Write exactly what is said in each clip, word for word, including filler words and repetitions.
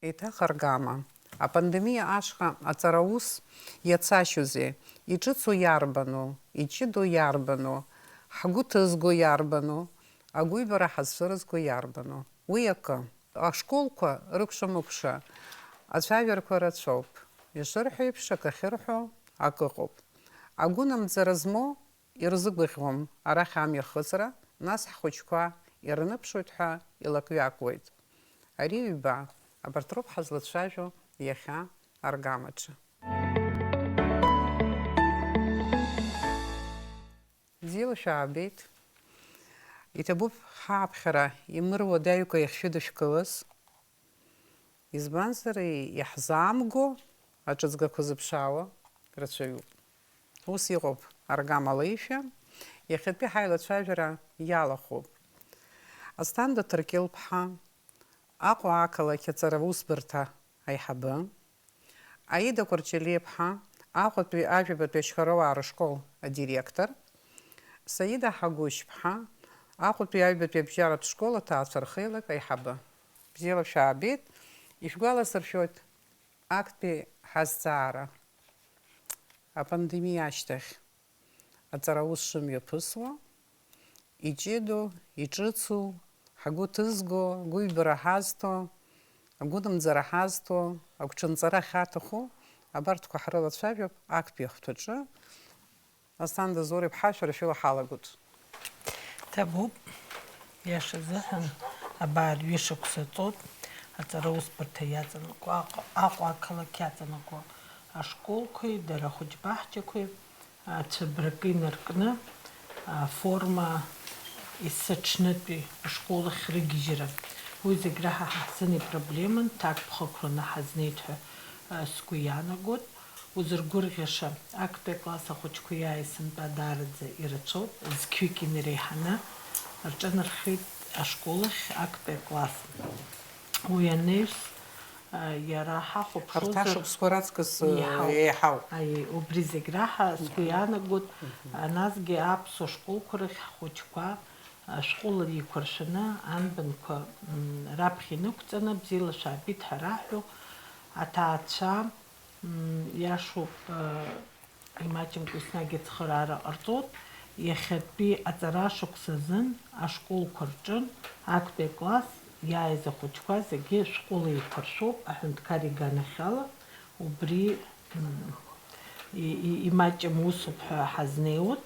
Еиҭах аргама. Апандемиа ашҟа аҵараус иацашьозеи? Иҿыцу иарбану? Иҷыдоу иарбану? Ҳгәы ҭызго иарбану? Агәыҩбара ҳазцәырызго иарбану? Уи акы. Ашколқәа рыкәша-мыкәша ацәажәарақәа рацәоуп. Ишырҳәо еиԥш, акы ахьырҳәо акы ыҟоуп. Агәынамӡара змоу ирзыгәаӷьуам арахь амҩахыҵра, нас ҳхәыҷқәа ирныԥшуеит ҳәа илакҩакуеит. Ари ҩба, абарҭ роуп ҳазлацәажәо иахьа аргамаҿы. Бзиала шәаабеит. Иҭабуп ҳааԥхьара имыруадаҩкәа иахьшәыдышәкылаз. Избанзар, иаҳзаамго аҿыҵгақәа зыԥшаауа рацәаҩуп. Ус иҟоуп аргама леишәа, иахьатәи ҳаилацәажәара иалахәуп. Асҭанда Ҭыркьыл-ԥҳа, Аҟәа ақалақь аҵараусбарҭа аиҳабы, Аида Кәарҷелиаԥҳа, Аҟәатәи ажәабатәи ашьхаруаа рышкол адиректор, Саида Ҳагәышьԥҳа, Аҟәатәи аҩбатәи абжьаратә школ аҭаацәа рхеилак аиҳабы. Бзиала шәаабеит. Ишәгәаласыршәоит актәи ҳазҵаара. Апандемиа ашьҭахь аҵараус шымҩаԥысуа, иҷыдоу, иҿыцу, ҳгәы ҭызго, агәыҩбара ҳазҭо, агәынамӡара ҳазҭо, агәҽанҵара ахьаҭаху, абарҭқәа ҳрылацәажәап актәи ахәҭаҿы. Асҭанда Заур-иԥҳа, шәара шәыла ҳалагоит. Ҭабуп, иашазыҳәан, абар, ҩышықәса ҵоуп аҵараусбарҭа иаҵанакуа, Аҟәа, Аҟәа ақалақь иаҵанакуа ашколқәеи дара ахәыҷбаҳчақәеи ацәабракы инаркны, аформа есыҽнытәи ашкол ахь рыгьежьра. Уи зегь раҳа ҳа ҳзын ипроблеман, ҭакԥхықәраны ҳазнеит ҳәа, а, сгәы иаанагоит. Узыргәырӷьаша, актәи акласс ахәыҷқәа иааиз сынтәа даараӡа ирацәоуп, зқьҩык инареиҳаны рҿынархеит ашкол ахь актәи акласс. Уи анаҩс, а, иара ҳахәаԥшуазар, ҳарҭ ашықәсқәа раҵкыс, а, еиҳау, еиҳау. Аиеи, убри зегь раҳа сгәы иаанагоит, а, насгьы аԥсуа школқәа рахь ҳхәыҷқәа, а, шәҟәыла еиқәыршәаны, анбанқәа, м, раԥхьа инықәҵаны, бзиала шәаабеит ҳәа раҳҳәо, аҭаацәа, м, иашоуп, а, имаҷымкәа еснагь ацхыраара ҟарҵоит. Иахьатәи аҵара шықәса азын ашколқәа рҿы актәи акласс иааиз ахәыҷқәа зегьы шәҟәыла еиқәыршәоуп, аҳәынҭқар иганахьала убри, м, и-, и-, имаҷым усуп ҳәа ҳазнеиуеит.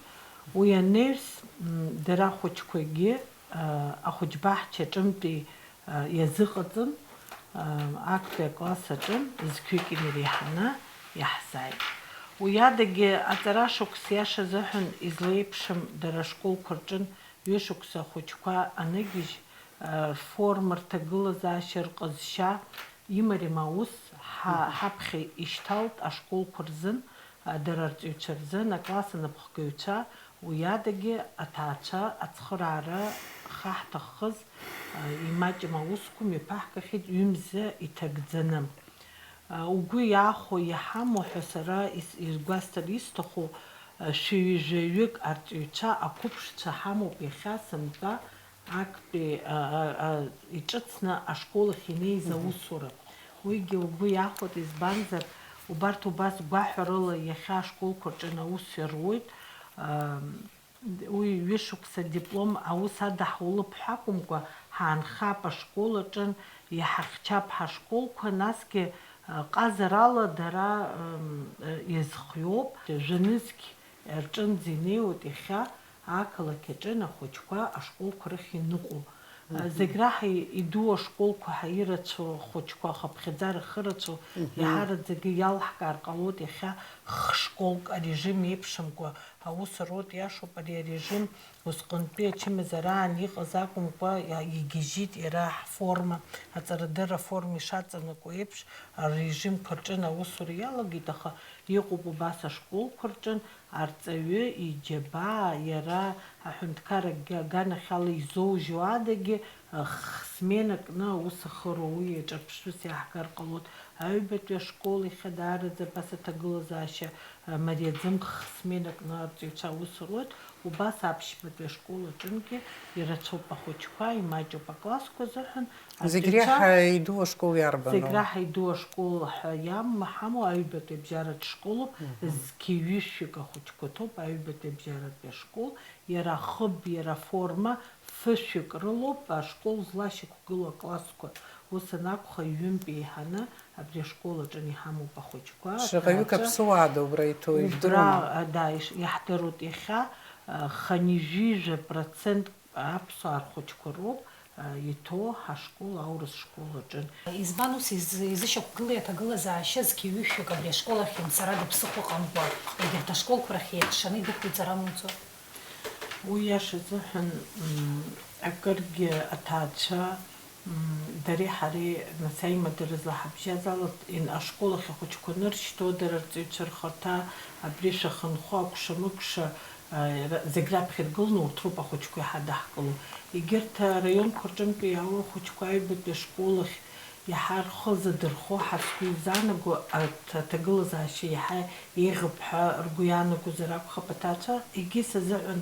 Уи анаҩс, м, дара ахәыҷқәагьы, а, ахәыҷбаҳча аҿынтәи а, иазыҟаҵан, а, актәи акласс аҿы зқьҩык инареиҳаны иаҳзааит. Уи адагьы аҵара шықәс иаша азыҳәан излеиԥшым дара ашколқәа рҿын ҩышықәса ахәыҷқәа аныгьежь, а, рформа, рҭагылазаашьа, рҟазшьа, имариам аус ҳа-, ҳаԥхьа ишьҭалт ашколқәа рзын, а, дара арҵаҩцәа рзын, акласс анапхгаҩцәа, уи адагьы аҭаацәа ацхыраара хаҳҭаххыз, а, имаҷым аусқәа мҩаԥаҳгахьеит ҩымза иҭагӡаны. А, угәы иаахәо иҳамоу ҳәа сара ис-, иргәасҭар исҭаху, а, шәи жәаҩык арҵаҩцәа, ақәыԥшцәа ҳамоуп иахьа сынтәа актәи, а, а, а, иҿыцны ашкол ахь инеиз аусура. Уигьы угәы иахәоит, избанзар, убарҭ убас гәаҳәарыла иахьа ашколқәа рҿы аус ируеит. Ам, уи ҩышықәса диплом аус адаҳулап ҳәа акәымкәа, ҳаанхап ашкол аҿын, иҳахьчап ҳашколқәа, насгьы, а, ҟазарала дара, ам, а, иазхиоуп. Жәанызқь рҿынӡа инеиуеит иахьа ақалақь аҿы ахәыҷқәа ашколқәа рахь иныҟәо. Мгм. Зегь раҳа идуу ашколқәа ҳәа ирацәоу ахәыҷқәа, ахыԥхьаӡара ахьырацәоу, мгм, иаҳараӡакгьы иалҳкаар ҟалоит иахьа х-школк арежим еиԥшымкәа аус руеит, иашоуп ари арежим, усҟантәи ачымазараан иҟаз акәымкәа, иа-, игьежьит иара ҳформа, аҵарадырра аформа ишаҵанакуа еиԥш, арежимқәа рҿы аусура иалагеит, аха иҟоуп убас ашколқәа рҿы, арҵаҩы иџьабаа, иара аҳәынҭқарра га-, аганахьала изоужьуа адагьы, х-сменак кны аус ахыруа, уи иаҿырԥштәыс иаҳгар ҟалоит. Аҩбатәи ашкол иахьа даараӡа абас аҭагылазаашьа, а, мариаӡам, х-сменак кны арҵаҩцәа аус руеит. Убас аԥшьбатәи ашкол аҿынгьы ирацәоуп ахәыҷқәа, имаҷуп аклассқәа азыҳәан. Зегь Аҵаҩцәа реиҳа иду ашкол зегь иарбану? Раҳа иду ашкол ҳәа иам-, ҳамоу аҩбатәи абжьаратә школуп, зқьи ҩышәҩык ахәыҷқәа ҭоуп аҩбатәи абжьаратәи ашкол, иара хыб, иара форма фышәҩык рылоуп, ашкол злашьақәгылоу аклассқәа, ус анакәха, ҩынтә еиҳаны абри ашкол аҿы иҳамоуп ахәыҷқәа, Шаҟаҩык аҭаацәа. аԥсуаада убра иҭоу Убра, ижәдыруама? а, да, иш-, иаҳдыруеит иахьа, а, хынҩажәижәа процент аԥсуаа рхәыҷқәа роуп, а, иҭоу ҳашкол аурыс школ аҿы. Избан ус изы-, изышьақәгылеи аҭагылазаашьа зқьи ҩышәҩык абри ашкол ахь имцара дыԥсыхәа ыҟамкәа, егьырҭ ашколқәа рахь еиҟәшаны идәықәиҵар амуӡо? Уи иаша азыҳәан, м, акыргьы аҭаацәа, м, дареи ҳареи нас аимадара злаҳабжьаз ала, ин-, ашкол ахь ахәыҷқәа аныршьҭуа, дара рҵаҩцәа рхаҭа, абри шәахынҳәы акәша-мыкәша, а, ра-, зегь раԥхьа иргыланы урҭ роуп ахәыҷқәа иҳадаҳкыло. Егьырҭ араионқәа рҿынтәи иаауа ахәыҷқәа аҩбатәи ашкол ахь иаҳа рхы задырхо, ҳа сгәы изаанаго, аҭ-, аҭагылазаашьа иаҳа еиӷьуп ҳәа ргәы иаанагозар акәхап аҭаацәа, егьыс азыҳәан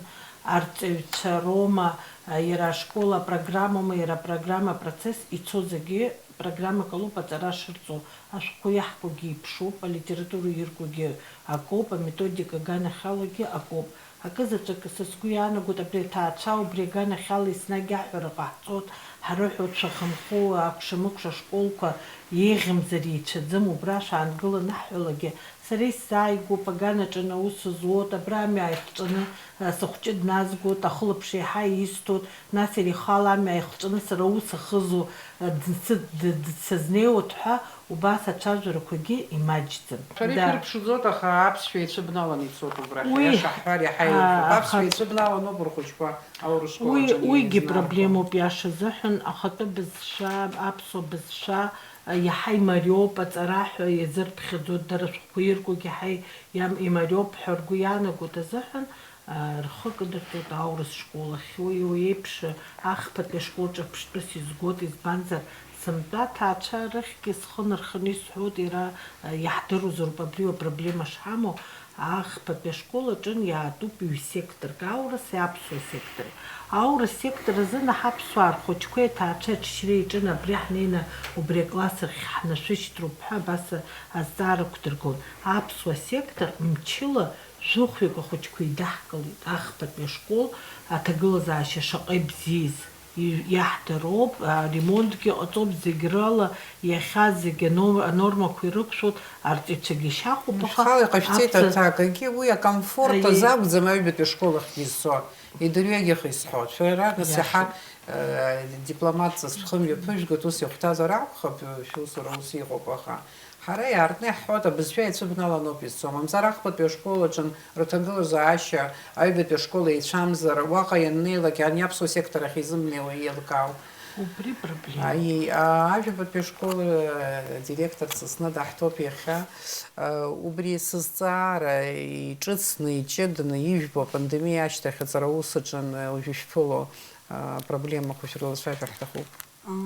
арҵаҩцәа роума, а, иара ашкол апрограммоума, иара апрограмма апроцесс ицо зегьы программак алоуп аҵара шырҵо, ашәҟәқәа иаҳкуагьы еиԥшуп, алитература иркуагьы акоуп, аметодика аганахьалагьы акоуп. Акы заҵәык са сгәы иаанагоит, абри аҭаацәа убри аганахьала еснагь аҳәара ҟаҳҵоит, ҳарыҳәоит шәахынҳәы акәша-мыкәша ашколқәа еиӷьымзар еицәаӡам, убра шәаангылан аҳәалагьы. Сара исзааигәоуп, аганаҿы аус зуоит, абра амҩа ааихҵәаны, а, сыхәҷы дназгоит, ахылаԥш еиҳа исҭоит, нас иара ихала амҩа ааихҵәаны сара аус ахызу, а, дсыд-, д-, дсызнеиуеит ҳәа убас ацәажәарақәагьы имаҷӡам. Шәара Да. ишәырԥшӡоит, аха аԥсшәа еицәыбналаны ицоит убрахь. Уи, Аиаша ҳҳәар иаҳа а, еиӷьуп. Аԥсшәа аха- еицәыбналан ауп рхәыҷқәа аурыс школ Уи, аҿы уигьы еизнарго. проблемоуп, иаша азыҳәан, ахатәы бызшәа, аԥсуа бызшәа, а, иаҳа имариоуп, аҵара ҳәа иазырԥхьаӡоит, дара шәҟәқәа иркугьы иаҳа иам-, имариоуп ҳәа ргәы иаанагоит азыҳәан, а, рхы кыдырҵоит аурыс школ ахь. Уи, уи еиԥш, а, ахԥатәи ашкол ҿырԥштәыс изгоит, избанзар, сынтәа аҭаацәа рыхьгьы схы нарханы исҳәоит, иара, а, иаҳдыруазароуп абри апроблема шҳамоу, ахԥатәи ашкол аҿын иаатуп ҩ-секторк, аурыси аԥсуа сектори. Аурыс сектор азын ҳаԥсуаа рхәыҷқәеи аҭаацәеи аччреи иҿын, абри ҳнеины убри акласс ахь ҳнашәышьҭроуп ҳәа абас азҵаара ықәдыргон. Аԥсуа сектор мчыла жәохәҩык ахәыҷқәа еидаҳкылеит, ахԥатәи ашкол аҭагылазаашьа шаҟа ибзиаз. И-, иаҳдароуп, аремонтгьы ҟаҵоуп, зегь рыла иахьа зегь анор-, анормақәа ирықәшәоит, арҵаҩцәагьы шьахәуп, аха Мышәхала иҟашәҵеит аԥса- аҭак, егьи уи акомфорт Аиеи. Азы акәӡам аҩбатәи ашкол ахьгьы изцо, идырҩегьых исҳәоит. Шәара нас Иашоуп. Иаҳа, э, дипломатҵас шәхы мҩаԥыжәгоит, ус ихәҭазар акәхап, шәусура ус иҟоуп, аха Ҳара иаартны иаҳҳәоит, абызшәа еицәыбналаноуп изцо, мамзар ахԥатәи ашкол аҿын рҭагылазаашьа аҩбатәи ашкол еицәамзар, уаҟа ианнеилак, ани аԥсуа сектор ахь изымнеиуа еилкаау. Убри проблема. Аиеи, а, ажәабатәи ашкол, э, директор Сасны даҳҭоуп иахьа. Э, убри сызҵаара иҿыцны, иҷыданы ижәбо, апандемиа ашьҭахь аҵараус аҿы, э, уажәы ишәԥыло, э, проблемақәа шәрылацәажәар ҳҭахуп.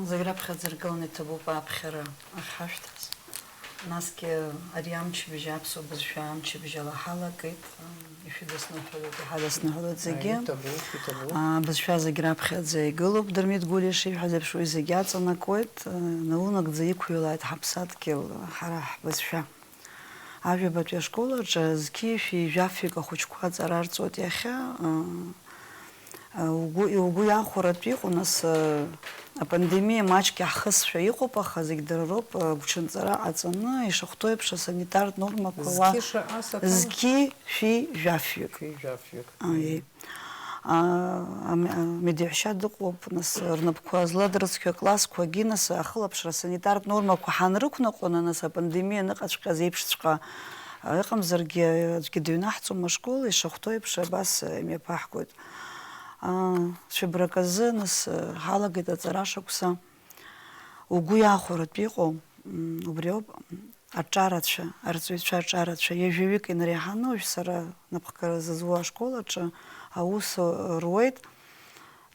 Зегь раԥхьаӡа иргыланы иҭабуп аԥхьара ахьҳашәҭаз. Насгьы ари амчыбжь, аԥсуа бызшәа амчыбжь ала ҳалагеит. Ишәыдысныҳәалоит, иҳадысныҳәалоит зегьы. Иҭабуп, иҭабуп. Абызшәа зегь раԥхьаӡа игылоуп, Дырмит Гәлиа ишиҳәаз еиԥш, уи зегь аҵанакуеит. Наунагӡа иқәыҩлааит ҳаԥсадгьыл, ҳара ҳбызшәа. Ажәабатәи ашкол аҿы зқьи жәшәи жәафҩык ахәыҷқәа аҵара арҵоит иахьа. Угәы, угәы иахәаратәы иҟоу, нас, апандемиа маҷк иаҳхысшәа иҟоуп, аха зегь дара роуп, агәҽанҵара ҟаҵаны, ишахәҭоу еиԥш, асанитартә нормақәа уа Зқьи шаҟа саҭа? Зқьи шәи жәафҩык. Шәи жәафҩык. Аиеи. А, ами-, а, медеҳәшьа дыҟоуп, нас, рнапқәа зладрыцқьо аклассқәагьы, нас, ахылаԥшра асанитартә нормақәа ҳанрықәнаҟәаны, нас, апандемиа аныҟаҵәҟьаз еиԥшҵәҟьа, а, ыҟамзаргьы, аӡәгьы дыҩнаҳҵом ашкол, ишахәҭоу еиԥш, абас, а, имҩаԥаҳгоит. А, цәыббрак азы, нас, а, ҳалагеит аҵара шықәса. Угәы иахәаратәы иҟоу, м, убриоуп. Аҿарацәа, арҵаҩцәа аҿарацәа, ҩажәаҩык инареиҳаны, уажә сара напхгара зызуа ашкол аҿы аус руеит,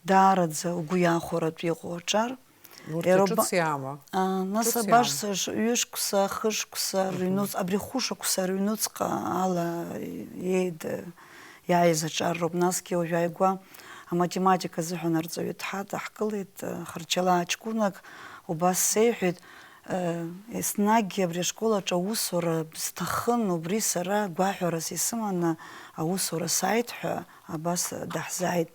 даараӡа угәы иахәаратәы иҟоу аҿар. Урҭ Иара ҿыц уба-, иаама? А, нас Ҿыц абас иаама? ш-, ҩышықәса, хышықәса, Мгм. Рыҩнуҵ-, абри хәышықәса рыҩнуҵҟа ала иеид-, Иааиз аҿар роуп, насгьы уажә ааигәа аматематика азыҳәан арҵаҩы дҳадаҳкылеит, Харчалаа ҷкәынак, убас сеиҳәеит, еснагь абри ашкол аҿы аусура сҭахын, убри сара гәаҳәарас исыманы аусура сааит ҳәа абас даҳзааит.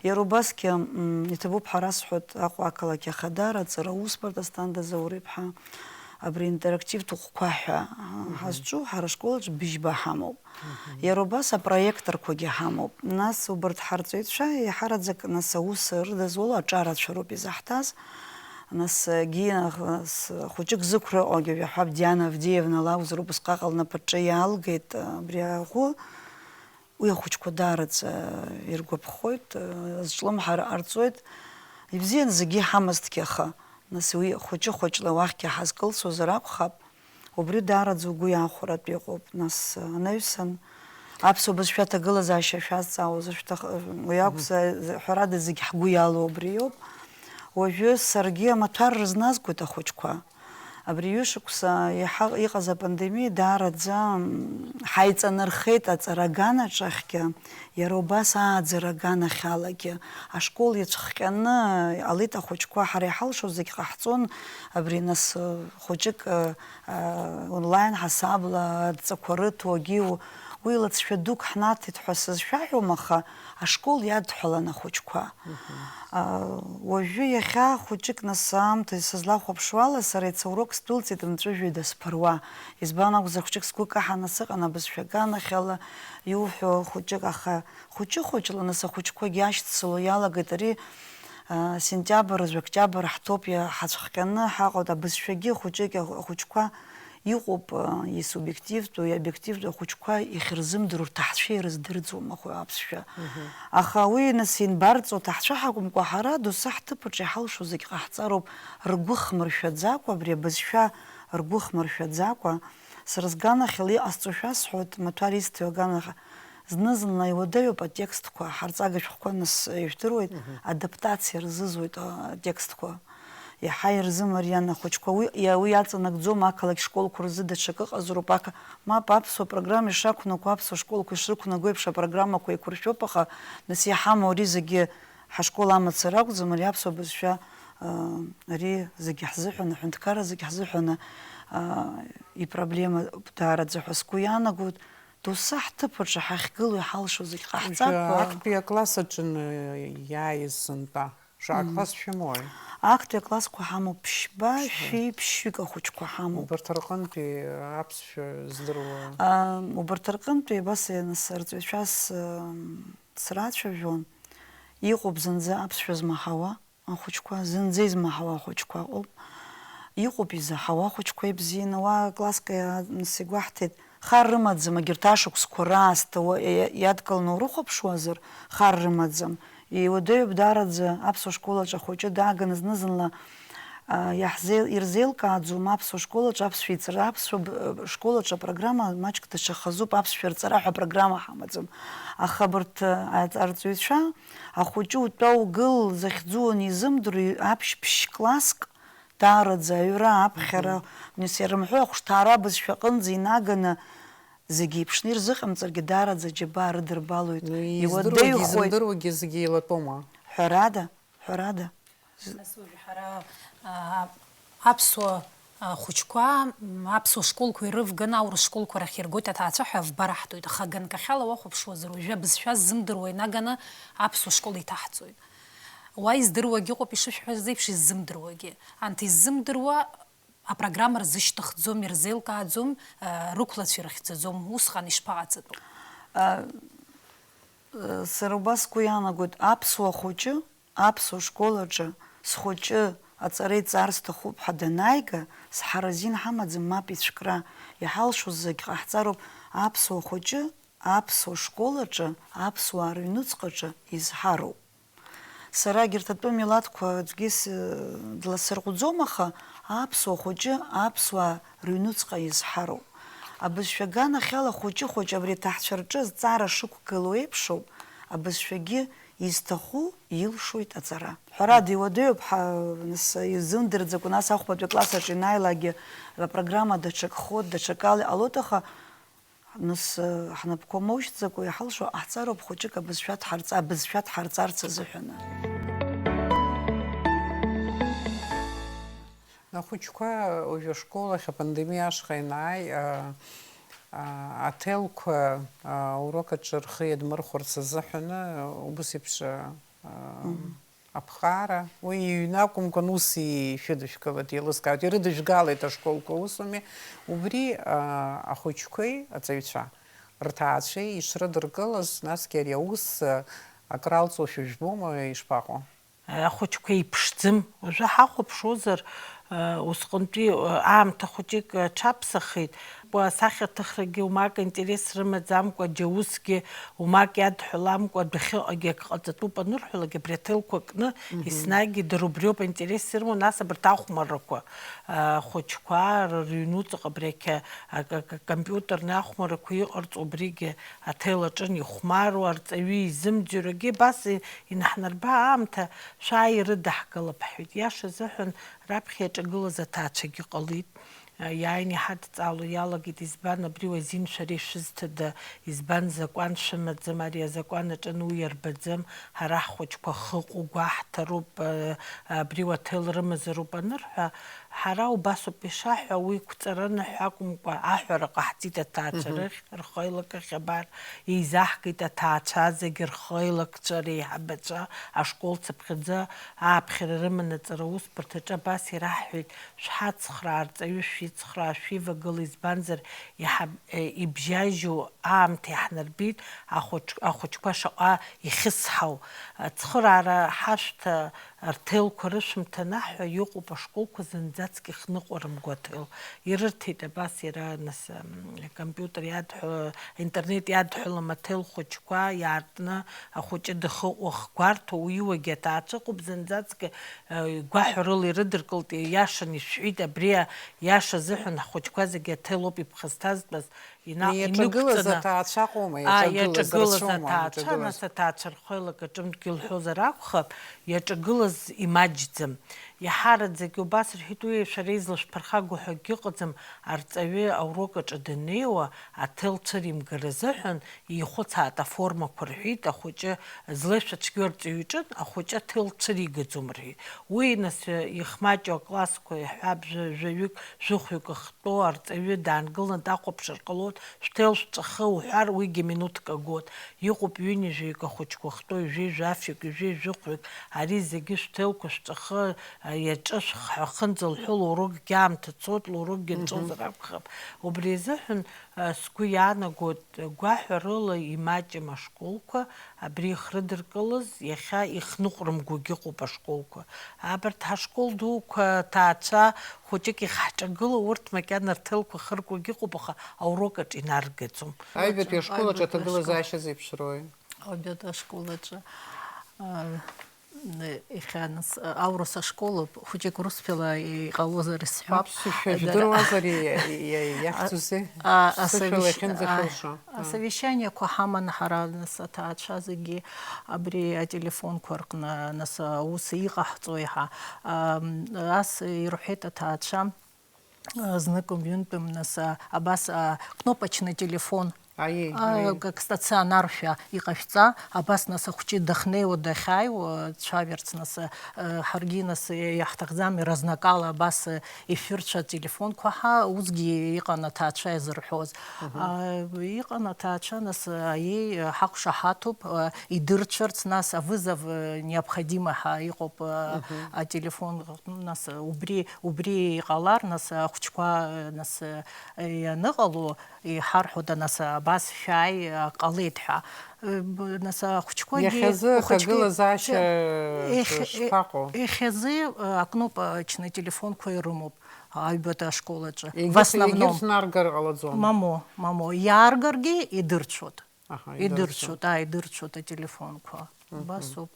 Иара убасгьы, м, иҭабуп ҳәа расҳәоит Аҟәа ақалақь ахадара аҵара усбарҭа Асҭанда Заур-иԥҳа, абри интерактивтә ӷәқәа ҳәа, а, Мгм. ҳазҿу ҳара ашкол аҿы быжьба ҳамоуп. Мгм. Иара убас апроекторқәагьы ҳамоуп. Нас убарҭ ҳарҵаҩцәа еиҳараӡак нас аус рыдызуло аҿарацәа роуп изаҳҭаз. Нас, егьи, нас, хәыҷык зықәра ыҟоугьы жәаҳәап, Диана Авдеиевна лакәзар, убысҟак лнапаҿы иаалгеит абри аӷәы. Уи ахәыҷқәа даараӡа иргәаԥхоит, зҿлымҳара ҟарҵоит. Ибзиан зегьы иҳамазҭгьы, аха, нас, уи хәыҷы-хәыҷла уахьгьы ҳазкылсуазар акәхап, убри даараӡа угәы иаахәаратәы иҟоуп. Нас, анаҩсан, аԥсуа бызшәа аҭагылазаашьа шәазҵаауазар шәҭах-, уи акәзар, ҳәарада, зегь ҳгәы иалоу убри иоуп. Уажәы саргьы амаҭәар рызназгоит ахәыҷқәа. Абри ҩышықәса иаҳа иҟаз апандемиа даараӡа, м, ҳаиҵанархеит аҵара аганаҿ ахьгьы, иара убас ааӡара аганахьалагьы. Ашкол иацәхҟьаны иҟалеит ахәыҷқәа, ҳара иҳалшо зегь ҟаҳҵон, абри нас, э, хәыҷык, э, э, онлайн ҳасабла адҵақәа рыҭо, агьиу, уи лыҵшәа дук ҳнаҭеит ҳәа сызшәаҳәом, аха ашкол иадҳәалан ахәыҷқәа. Мгм. А, уажәы иахьа хәыҷык нас аамҭа сызлахәаԥшуала, сара иацы аурок сдәылҵит мҵәыжәҩа дасԥыруа. Избан акәзар, хәыҷык сгәы каҳаны сыҟан абызшәа аганахьала иуҳәо хәыҷык, аха хәыҷы-хәыҷла нас ахәыҷқәагьы ашьҭсыло иалагеит. Ари, а, сентиабр азы, октиабр ҳтоуп, иа-, ҳацәхҟьаны ҳаҟоуп, абызшәагьы хәыҷык ахәыҷқәа Иҟоуп, а, исубиективтәу, иобиективтәу ахәыҷқәа иахьырзымдыруа рҭахцәа ирыздырӡом ахәы аԥсшәа. Мгм. Аха уи, нас, инбарҵо ҭахцәа ҳакәымкәа, ҳара доусы ҳҭыԥ аҿы иҳалшо зегь ҟаҳҵароуп, ргәы хмыршәаӡакәа, абри абызшәа ргәы хмыршәаӡакәа, сара сганахьала иҟасҵо шәасҳәоит, маҭәар исҭои аганахь, зны-зынла иуадаҩуп атекстқәа, ҳарҵага шәҟәқәа, нас, ижәдыруеит, Мгм. адаптациа рзызуеит атекстқәа. Иаҳа ирзымариан ахәыҷқәа. Уи, иа-, уи иаҵанакӡом ақалақь школқәа рзы даҽакы ыҟазароуп, аха мап, аԥсуа программа ишақәнаго, аԥсуа школқәа ишрықәнаго еиԥш апрограммақәа еиқәыршәоуп, аха нас иҳамоу ари зегьы ҳашкол амацара акәӡам, ари аԥсуа бызшәа, аа, ари зегьы ҳзыҳәаны, аҳәынҭқарра зегьы ҳзыҳәаны, аа, ипроблема даараӡа ҳәа сгәы иаанагоит. Доусы ҳҭыԥ аҿы ҳахьгылоу иҳалшо зегь ҟаҳҵап. Уажәы актәи акласс аҿы иааиз сынтәа. Шаҟа Мм. класс шәымоуи? Актәи аклассқәа ҳамоуп ԥшьба, Ԥшьба. шәи ԥшьҩык ахәыҷқәа ҳамоуп. Убарҭ рҟынтәи аԥсшәа здыруа? Ам, убарҭ рҟынтәи абас, нас, арҵаҩцәас, ам, срацәажәон. Иҟоуп зынӡа аԥсшәа змаҳауа ахәыҷқәа, зынӡа измаҳауа ахәыҷқәа ыҟоуп. Иҟоуп изаҳауа ахәыҷқәа ибзианы. Уа класск, а, нас игәаҳҭеит, Хар рымаӡам, егьырҭ ашықәсқәа раасҭа уа-, иа-, иадкыланы урыхәаԥшуазар, хар рымаӡам. Иуадаҩуп даараӡа аԥсуа школ аҿы ахәыҷы дааганы зны-зынла, а, иаҳзеил-, ирзеилкааӡом аԥсуа школ аҿы аԥсшәа иҵара, аԥсуа б-, школ аҿы апрограмма маҷк даҽа хазуп, аԥсшәа рҵара ҳәа апрограмма ҳамаӡам. Аха абарҭ, а, арҵаҩцәа, ахәыҷы утәа угыл захьӡу анизымдыруа, аԥшь-ԥшь класск, Даараӡа аҩра, аԥхьара, Мгм. нас ирымҳәо ахәышҭаара абызшәа аҟынӡа инаганы зегьы еиԥшны ирзыҟамҵаргьы, даараӡа аџьабаа рыдырбалоит. Ну, издыруагьы, Иуадаҩхоит. изымдыруагьы зегьы еилатәоума? Ҳәарада, ҳәарада. Нас уажә ҳара, а, аԥсуа, а, хәыҷқәа, м, аԥсуа школқәа ирывганы аурыс школқәа рахь иргоит аҭаацәа ҳәа авбара ҳҭоит. Аха ганкахьала уахәаԥшуазар, уажәы абызшәа ззымдыруа инаганы аԥсуа школ иҭаҳҵоит. Уа издыруагьы ыҟоуп, ишышәҳәаз еиԥш, иззымдыруагьы. Анҭ иззымдыруа апрограмма рзышьҭыхӡом, ирзеилкааӡом, э, рықәлацәа ирыхьӡаӡом. Усҟан ишԥаҟаҵатәу? Э, э, сара убас сгәы иаанагоит, аԥсуа хәыҷы аԥсуа школ аҿы схәыҷы аҵара иҵар сҭахуп ҳәа данааига, сҳаразин ҳамаӡам, мап ицәкра, иҳалшоз зегь ҟаҳҵароуп, аԥсуа хәыҷы аԥсуа школ аҿы, аԥсуаа рыҩнуҵҟаҿы изҳароуп. Сара егьырҭ атәым милаҭқәа аӡәгьы с-, дласырҟәӡом, аха аԥсуа хәыҷы аԥсуаа рыҩнуҵҟа изҳароуп. Абызшәа аганахьала хәыҷы-хәыҷы абри аҭаҳцәа рҿы зҵаара шықәгылоу еиԥшоуп, абызшәагьы изҭаху илшоит аҵара. Ҳәарада, иуадаҩуп, ҳа, нас, изымдырӡакәа, нас ахәбатәи акласс аҿы ианааилакгьы апрограмма даҽакхоит, даҽакала иҟалоит, аха Нас, ҳнапқәа моушьҭӡакәа иҳалшо ҟаҳҵароуп хәыҷык абызшәа дҳарҵа-, абызшәа дҳарҵарц азыҳәаны. Ахәыҷқәа уажәы ашкол ахь апандемиа ашҟа ианааи, а, а, аҭелқәа, а, аурок аҿы рхы иадмырхәарц азыҳәаны, убыс еиԥш, а, а, Аԥҟара, уи иҩны акәымкәан, ус ишәыдышәкылеит, еилыскаауеит, ирыдыжәгалеит ашколқәа, усуми? Убри, аа, ахәыҷқәеи аҵаҩцәа рҭаацәеи ишрыдыркылаз, насгьы ари аус, а, акралҵуашәа жәбома, ишԥаҟоу? Ахәыҷқәа еиԥшӡам. Уажәы ҳахәаԥшуазар, а, усҟантәи, а, аамҭа хәыҷык аҽаԥсахит. Асахьаҭыхрагьы умак интерес рымаӡамкәа, џьа усгьы умак иадҳәаламкәа, адәахьыҟагьы ак ҟаҵатәуп анырҳәалак, абри аҭелқәа кны, Мгм. еснагь дара убриоуп аинтерес ирмоу, нас абарҭ ахәмаррақәа, а, хәыҷқәа р-, рыҩнуҵаҟа абри ақьа-, ак-, ак-, акомпиутерни ахәмаррақәа иҟарҵо убригьы аҭел аҿын ихәмаруа, арҵаҩы изымӡырҩуагьы абас и-, инаҳнарба аамҭа шәааи ирыдаҳгалап ҳҳәеит. Иаша азыҳәан раԥхьа иаҿагылаз аҭаацәагьы ҟалеит. Иааины иҳадҵаало иалагеит, избан абри уазин шәара ишәызҭада, избан закәан шәымаӡам, ари азакәан аҿы ану иарбаӡам, ҳара ҳхәыҷқәа хыҟоу гәаҳҭароуп, абри уаҭел рымазароуп анырҳәа, ҳара убасоуп ишаҳҳәа, уи қәҵараны ҳәа акәымкәа, аҳәара ҟаҳҵеит аҭаацәа Мгм. рыхь, рхеилак ахь абар, еизаҳгеит аҭаацәа зегь рхеилакцәа реиҳабацәа, ашкол цыԥхьаӡа ааԥхьара рыманы аҵара усбарҭаҿы абас ираҳҳәеит. Шәҳацхраа, арҵаҩы шәицхраа, шәивагыла, избанзар, иҳаб-, е, ибжьажьу аамҭа иаҳнарбеит, ахәыҷ-, ахәыҷқәа шаҟа ихьысҳау. Ацхыраара ҳашәҭа, рҭелқәа рышәымҭа анаҳҳәа, иҟоуп ашколқәа зынӡаск ихныҟәарымго аҭел. Ирырҭеит абас иара, нас, м, акомпиутер иадҳәо, интернет иадҳәалам аҭел хәыҷқәа иаартны, ахәыҷы дахыҟоу ахгәарҭо, уиуагьы аҭаацәа ыҟоуп, зынӡаск, э, гәаҳәарыла ирыдыркылт, ииашаны ишәҳәеит, абри ииаша азыҳәан ҳхәыҷқәа зегьы аҭел ауп иԥхасҭазтәыз, ина-, Иаҿагылаз инықәҵаны. аҭаацәа ыҟоума, А, иаҿагылаз, иаҿагылаз рацәоума, аҭаацәа, иаҿагылаз? Нас аҭаацәа рхеилак аҿынтәгьы лҳәозар акәхап, иаҿагылаз имаҷӡам. Иаҳараӡак убас рҳәеит, уи шәара излашәԥырхагоу ҳәа акгьы ыҟаӡам, арҵаҩы аурок аҿы даннеиуа, аҭел цәыримгар азыҳәан, ихәыцаат аформақәа рҳәеит, ахәыҷы злеишәа цәгьоу арҵаҩы иҿын, ахәыҷы аҭел цәыригаӡом рҳәеит. Уи, нас, ихмаҷу аклассқәа иаҳҳәап, жәа-, жәаҩык, жәохәҩык ахьтәоу арҵаҩы даангылан дахәаԥшыр ҟалоит, шәҭел шәҵәахы уҳәар, уигьы минуҭк агоит. Иҟоуп ҩынҩажәаҩык ахәыҷқәа ахьтәоу, ҩажәеи жәафҩык, ҩажәеи жәохәҩык, ари зегьы шәҭелқәа шәҵәахы, а, иаҿышәх ҳәа ахынӡа лҳәо лурокгьы аамҭа цоит, лурокгьы Мгм. нҵәозар акәхап. Убри азыҳәан, а, сгәы иаанагоит, гәаҳәарыла имаҷым ашколқәа, абри ихрыдыркылаз, иахьа ихныҟәрымгогьы ыҟоуп ашколқәа. Абарҭ ҳашкол дуқәа ҭаацәа хәыҷык ихаҳҿагылоу, урҭ макьана рҭелқәа хыркәагьы ыҟоуп, аха аурок аҿы инаргаӡом. Аҩбатәи ашкол аҿы Аҩбатәи ашкол. аҭагылазаашьа зеиԥшроуи? Аҩбатәи ашкол аҿы, а, иахьа нас, а, аурыс ашкол ауп, хәыҷык урысшәала иҟалозар исҳәап. Аԥсышәа Дара- жәдыруазар и-, и-, и-, иахьӡузеи? А, а, Сышәала совещ-, иахьынӡахьылшо. а, А. асовещаниақәа ҳаман ҳара, нас, аҭаацәа зегьы абри ателефонқәа рҟны, нас, аус иҟаҳҵои ҳәа. Ам, ас ирҳәеит аҭаацәа, а, зныкым-ҩынтәым, нас, а, абас, а, кнопочный телефон, Аиеи, а, аиеи. как стационаршәа иҟашәҵа, абас, нас, ахәҷы дахьнеиуа, дахьааиуа, дцәажәарц, нас, а, ҳаргьы, нас, иаҳҭахӡам, разнакала абас, а, ишәырцәа ателефонқәа ҳа, усгьы иҟан аҭаацәа иазырҳәоз. Мгм. А, иҟан аҭаацәа, нас, аиеи, ҳақәшаҳаҭуп, а, идырцәарц, нас, авызов, а, необходимо ҳәа иҟоуп, а, Мгм. ателефон, нас, убри, убри иҟалар, нас, ахәҷқәа, а, нас, а, ианыҟало, иҳарҳәода, нас, абас шәааи, а, ҟалеит ҳәа. Э, б-, нас, ахәҷқәагьы, Иахьазы ахәыҷгьы аҭагылазаашьа ш-, ехь-, шԥаҟоу? Ехьазы, э, акнопочный телефонқәа ирымоуп аҩбатәи ашкол аҿы. Егьырҭ, В основном. егьырҭ наргар ҟалаӡом? Мамо, мамо. Иааргаргьы идырцәоит. Аҳа, идырцәоит. Идырцәоит, аа, идырцәоит ателефонқәа. Мгм. Убас ауп.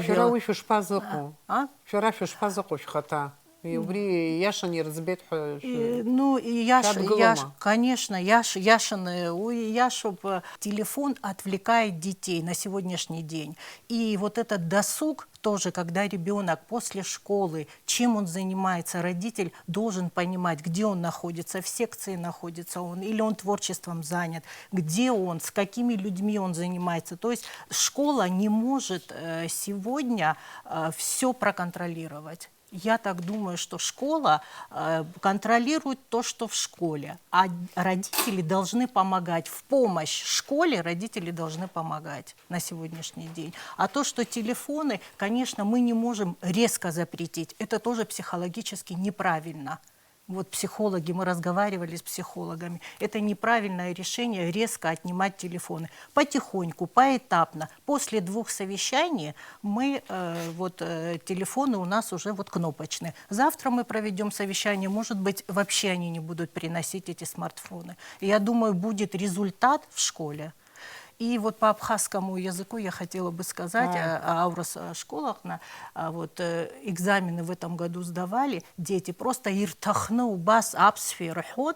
Шәара уи шәышԥазыҟоу? А? Шәара шәышԥазыҟоу шәхаҭа? И убри иашан ирыӡбеит ҳәа шәы- И, ну, и яш, шәадгылома? яш, конечно, яш, яшаны, уи иашоуп, э, телефон отвлекает детей на сегодняшний день. И вот этот досуг тоже, когда ребенок после школы, чем он занимается, родитель должен понимать, где он находится, в секции находится он, или он творчеством занят, где он, с какими людьми он занимается. То есть школа не может э, сегодня все проконтролировать. Я так думаю, что школа э, контролирует то, что в школе, а родители должны помогать. В помощь школе родители должны помогать на сегодняшний день. А то, что телефоны, конечно, мы не можем резко запретить, это тоже психологически неправильно. Вот психологи, мы разговаривали с психологами, это неправильное решение резко отнимать телефоны. Потихоньку, поэтапно, после двух совещаний мы, э, вот э, телефоны у нас уже вот кнопочные. Завтра мы проведем совещание, может быть, вообще они не будут приносить эти смартфоны. Я думаю, будет результат в школе. И вот по абхазскому языку я хотела бы сказать, А. э, аурыс э, школаҟны, а, вот э, экзамены в этом году сдавали дети, просто ирҭахны убас аԥсшәа ирҳәон,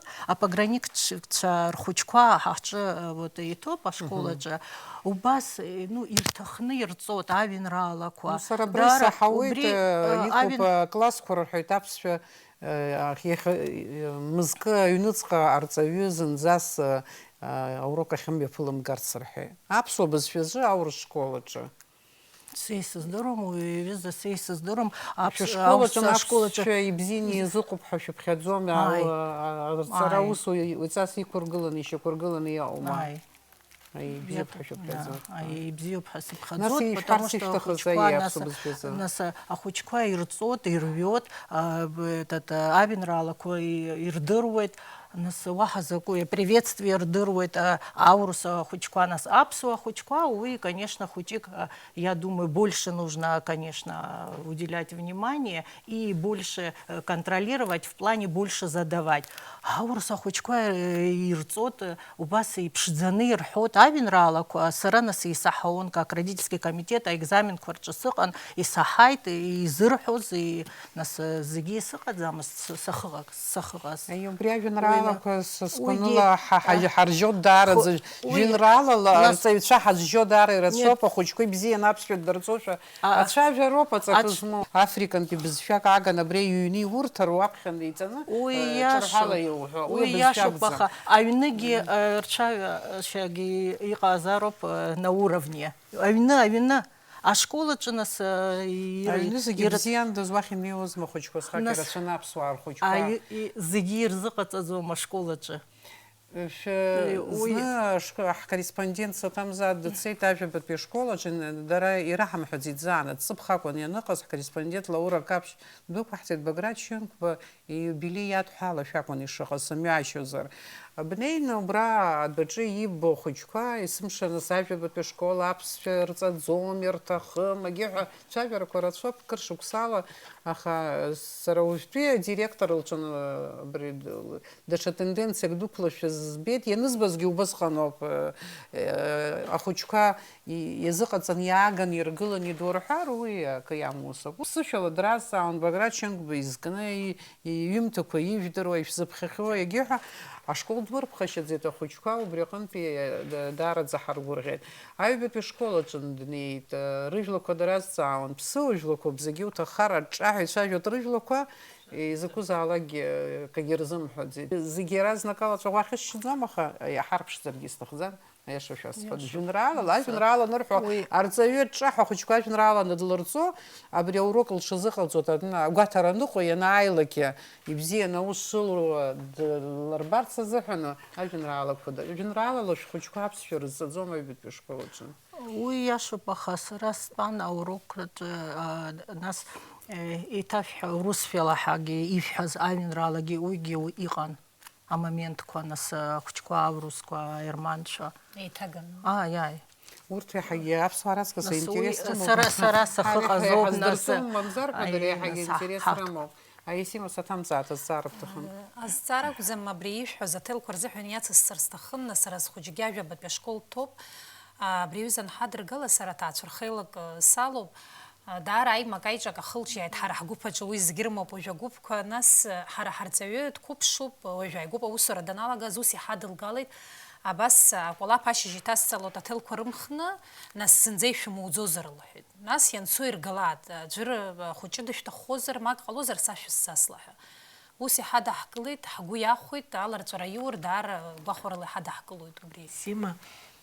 апограничцәа рхәыҷқәа ҳаҿы э, вот иҭоуп ашколаҿы, убас э, ну ирҭахны ирҵот ажәеинраалақәа. Ну, сара абра Даара исаҳауеит, убри, э, э, иҟоуп ажәеин- э, классқәа рҳәоит аԥсшәа, э, иахьа, э, мызкы аҩныҵҟа арҵаҩы зынӡас э, э, аурок ахьымҩаԥылымгарц рҳәеит. Аԥсуа бызшәазы аурыс школ аҿы. Са исыздыруам, уи иҩыза са исыздыруам, аԥс- Шәышкол аҿы аус- ашкол аҿы аԥсшәа ибзианы иазыҟоуп ҳәа шәыԥхьаӡом, Ааи. ала- а- арҵара Ааи. аус уи- уаҩҵас иқәыргыланы, ишьақәыргыланы иҟоума? Ааи. Аи, ибзиоуп ҳәа шәыԥхьаӡоит. Аи, ибзиоуп ҳәа Нас сыԥхьаӡоит, потому ишәҳәарц что ишәҭахыз ахәыҷқәа аиеи нас, аԥсуа бызшәазы? Нас ахәыҷқәа ирҵот, ирҩот, а, б- этот, а, ажәеинраалақәа и- ирдыруеит, нас уаҳа закәи, приветствие рдыруеит, а, аурыс ахәыҷқәа, нас аԥсуа ахәыҷқәа, уи, конечно, хәыҷык, а, я думаю, больше нужно, конечно, уделять внимание и больше э, контролировать в плане больше задавать. Аурыс ахәыҷқәа э, ирҵот, э, убас иԥшӡаны ирҳәот ажәеинраалақәа, сара нас исаҳауан, как родительский комитет, аекзаменқәа рҿы сыҟан, исаҳаит, изырҳәоз, и- нас э, зегьы сыҟаӡамызт, с- сахыҟак- сахыҟаз. Аи, убри ажәеинраалақәа Уи- сасқәанала ҳа- ҳа- уигьы- ҳаржьо даараӡа, Хо- уи- жәеинраалала нас- арҵаҩцәа ҳазжьо даара ирацәоуп, Нет. ахәыҷқәа ибзианы аԥсшәа ддырҵошәа А- ацәажәароуп аҵакы ац- змоу. Африкантәи бызшәак ааган абри аҩны иурҭар уахьынтә иҵаны, Уи э, иашоуп, ҿырҳәала иуҳәо, уи уи иашоуп, абызшәа акәӡам. Аха аҩныгьы э, рцәажәашьагьы иҟазароуп э, на уровне. Аҩны, аҩны. Ашкол аҿы нас э, ир- Аҩны зегьы ир- бзиандаз уахь инеиуазма ахәыҷқәа, схаҭа Нас- ирацәаны аԥсуаа рхәыҷқәа. Аҩ- и- зегьы ирзыҟаҵаӡом ашкол аҿы. Шәы- Уи- Зны ашк- ҳкорреспондент Саҭамза дцеит ажәабатәи ашкол аҿы, н- дара ираҳамҳәаӡеит заанаҵ. Ҵыԥх акәын ианыҟаз, ҳкорреспондент Лаура Қаԥшь дәықәаҳҵеит, Баграт Шьынқәба ииубилеи иадҳәалашәа акәын ишыҟаз, сымҩашьозар. Бнеины убра адәаҿы иббо ахәыҷқәа, есымша нас ажәабатәи ашкол аԥсшәа рҵаӡом, ирҭахым, агьи ҳәа цәажәарақәа рацәоуп, кыр шықәсала, аха сара уажәтәи адиректор лҿы, абри даҽа тенденциак дәықәлашәа збеит, ианызбазгьы убысҟаноуп, э, э, ахәыҷқәа и-, иазыҟаҵан иааган иргылан идурҳәар, уи акы иамоу усуп. Ус сышәала дразҵаауан Баграт Шьынқәба изкны и-, иҩымҭақәа ижәдыруа, ишәзыԥхьахьоу, егьиҳәа ашкол дурԥхашьаӡеит ахәыҷқәа, убри аҟынтәи, э, да-, даараӡа ҳаргәырӷьеит. Аҩбатәи ашкол аҿы днеит, э, рыжәлақәа дразҵаауан, ԥсыуа жәлақәоуп, зегьы уҭаххар аҿҿаҳәа ицәажәоит рыжәлақәа, изакәызаалакгьы акгьы рзымҳәаӡеит. Зегьы иаразнакала ҵәаӷәа ахьысшьӡом, аха иҳарԥшӡаргьы сҭахӡам, аиаша шәасҳәап. Иаша. Жәеинраалала, ажәеинраала анырҳәо, Уи- арҵаҩы аҿҿаҳәа ахәыҷқәа ажәеинраала аныдлырҵо, абри аурок лҽазыҟалҵоит, адна-, агәаҭара аныҟәо, ианааилакгьы ибзианы аус шылуа длырбарц азыҳәан, ажәеинраалақәа да-, жәеинраалала шәхәыҷқәа аԥсшәа рызҵаӡом аҩбатәи ашкол аҿы. Уи иашоуп, аха сара стәан аурокраҿы, а, нас, э, еиҭашәҳәа, урысшәала ҳәагьы ишәҳәаз ажәеинраалагьы уигьы у-, иҟан, амоментқәа, нас, э, ахәыҷқәа, аурысқәа, аерманцәа. Еиҭаганы. Ааи, ааи. Урҭ иаҳагьы аԥсуаа раҵкыс Нас уи аинтерес рымоуп. Сара, сара сахыҟазоуп, нас, ҳаздырсом, мамзар ҳәа, дара аи, иаҳагьы нас, аинтерес ҳа-, ҳа-, рымоуп. Аисима, саҭамзааҭ азҵаара бҭахын. Азҵаара акәӡам, абри ишәҳәоз аҭелқәа рзыҳәан иацысҵар сҭахын, нас сара схәыҷгьы ажәабатәи ашкол дҭоуп. Абри аҩыза анҳадыргыла, сара ҭаацәырхеилак, э, салоуп. Даара аимак-аиҿак ахылҿиааит ҳара ҳгәыԥ аҿы, уи зегьы рымоуп уажәы агәыԥқәа, нас, ҳара ҳарҵаҩы дқәыԥшуп, уажәы аигәыԥ аусура даналага, аус иҳадылгалеит, абас акәалаԥ ашьыжь иҭасҵалоит аҭелқәа рымхны, нас зынӡа ишәымуӡозар, лҳәеит. Нас ианцо иргалааит, аӡәыр ахәыҷы дышәҭаххозар, ма ак ҟалозар, са шәызсасла ҳәа. Ус иҳадаҳкылеит, ҳгәы иахәеит, аларҵәара иур, даара гәахәарала иҳадаҳкылоит убри. Сима,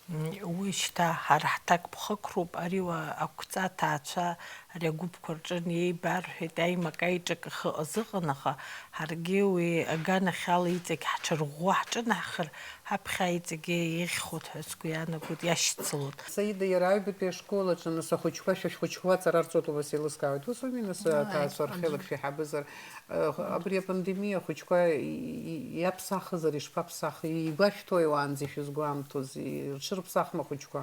м, уи шьҭа ҳара ҳҭакԥхықәроуп, ари уа ақәҵа аҭаацәа ари агәыԥқәа рҿы неибарҳәеит, аимак-аиҿак ахы азыҟан, аха ҳаргьы уи аганахьала иҵегь ҳҽырӷәӷәо ҳҿынаҳхыр, ҳаԥхьа иҵегьы еиӷьхоит ҳәа сгәы иаанагоит, иашьцылоит. Саида, иара аҩбатәи ашкол аҿы, нас, ахәыҷқәа, шәа шәхәыҷқәа аҵара рҵоит, убас еилыскаауеит. Ус ауми, нас, Ааи, аҭаацәа рхеилак аӡәы. Шәеиҳабызар? Э, абри апандемиа ахәыҷқәа и-, и-, иаԥсахызар, ишԥаԥсахи? Игәашәҭои уаанӡа ишәызгәамҭоз? И-, рҽырԥсахма ахәыҷқәа?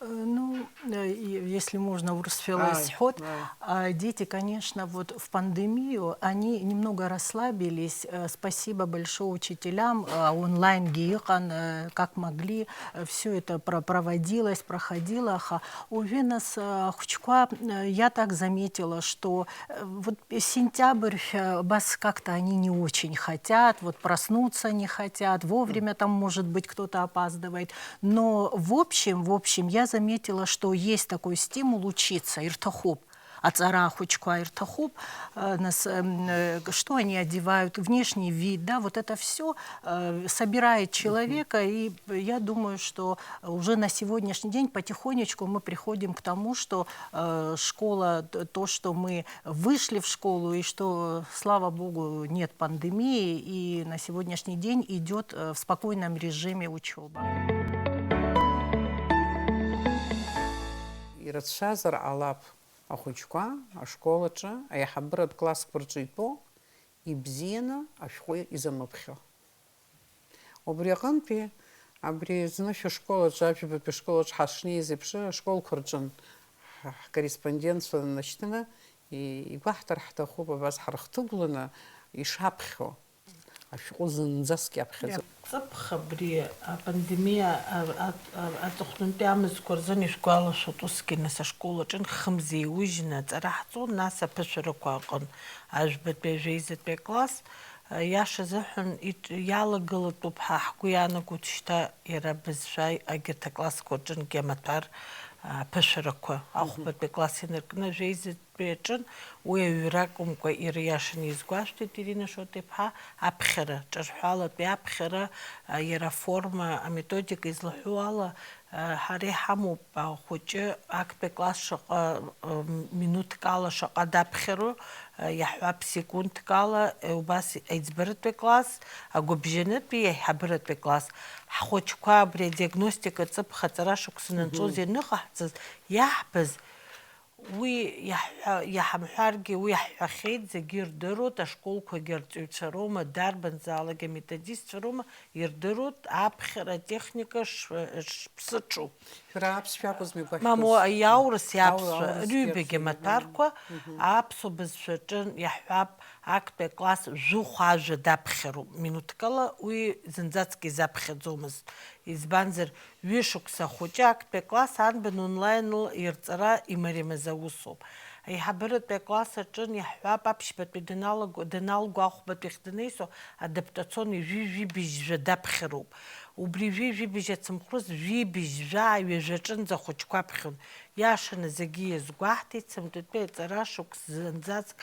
Э, ну, э, и-, если можно, урысфела Ааи, исҳәот. Ааи. А, дети, конечно, вот в пандемию, они немного расслабились. Э, спасибо большое учителям, э, онлайн гиикан, э, как могли, э, всё это про-, проводилось, проходило. Аха уажәы нас, э, ахәыҷқәа, э, я так заметила, что, э, вот сентябрь, э, бас как-то они не очень хотят, вот проснуться не хотят, вовремя там, может быть, кто-то опаздывает. Но в общем, в общем, я заметила, что есть такой стимул учиться, ирҭахуп. Аҵара ахәыҷқәа ирҭахуп, э, нас, эм, э, что они одевают, внешний вид, да, вот это всё, э, собирает человека, и я думаю, что уже на сегодняшний день потихонечку мы приходим к тому, что, э, школа, т-, то, что мы вышли в школу, и что, слава богу, нет пандемии, и на сегодняшний день идёт, э, в спокойном режиме учёба. Ирацәазар ҟалап ахәыҷқәа ашкол аҿы, аиҳабыратә классқәа рҿы итәоу, ибзианы ашәҟәы изамыԥхьо. Убри аҟынтәи, абри зны шәышкол аҿы, ажәабатәи ашкол аҿы ҳашнеиз еиԥш, ашколқәа рҿын ҳ-, ҳкорреспондентцәа нанашьҭны, и-, игәаҳҭар ҳҭахуп, абас ҳархҭыгәланы ишаԥхьо, ашәҟәы зынӡаск иаԥхьаӡом. Ҵыԥх абри апандемиа а-, а-, а-, аҵыхәтәантәи амзқәа рзын ишәгәалашәоит, усгьы нас ашкол аҿын хымз еиужьны аҵара ҳҵон, нас аԥышәарақәа аҟын, ажәбатәи, ажәеизатәи акласс, Иаша азыҳәан, иҿ-, иалагылатәуп ҳәа ҳгәы иаанагоит шьҭа иара абызшәа егьырҭ аклассқәа рҿынгьы амаҭәар, а, аԥышәарақәа. Мгм. Ахәбатәи акласс инаркны ажәеизатәи аҿын, уи аҩра акәымкәа, иара иашаны изгәашәҭеит Ирина Шоҭа-иԥҳа, аԥхьара, ҿырҳәалатәи аԥхьара, а, иара аформа, аметодика излаҳәо ала, Ҳара иҳамоуп ахәыҷы актәи акласс шаҟа, минуҭк ала шаҟа даԥхьароу, иаҳҳәап, секундк ала, убас аиҵбыратәи акласс, агәыбжьанытәи аиҳабыратәи акласс. Ҳхәыҷқәа абри адиагностика ҵыԥх аҵара шықәса Мгм. нанҵоз ианыҟаҳҵаз, иаҳбаз, Уи иаҳҳәа-, иаҳамҳәаргьы, уи иаҳҳәахьеит, зегьы ирдыруеит, ашколқәагьы арҵаҩцәа роума, дарбанзаалак аметодистцәа роума, ирдыруеит аԥхьара атехника ш-, шԥсыҽу. Шәара аԥсшәа акәызма игәашәҭоз? Мамоу, аурыс, Аура-, иаԥсшәа, аурыс рҩбагьы иаԥсшәа, амаҭәарқәа, мгм. Аԥсуа бызшәаҿы иаҳҳәап, актәи акласс жәохә ажәа даԥхьароуп, минуҭкала уи зынӡаск изаԥхьаӡомызт. Избанзар, ҩышықәса ахәыҷы актәи акласс анбан онлаинла ирҵара имариамыз аусоуп. Аиҳабыратәи акласс аҿын иаҳҳәап, аԥшьбатәи даналаго, даналго ахәбатәи ахь данеисо, адаптацион ҩажәи жәибжь жәа даԥхьароуп. Убри ҩажәи жәибжь ацымхәрас, жәибжь жәаа ҩажәа аҿынӡа ахәыҷқәа аԥхьон. Иашаны зегьы иазгәаҳҭеит, сынтәатәи аҵара шықәс зынӡаск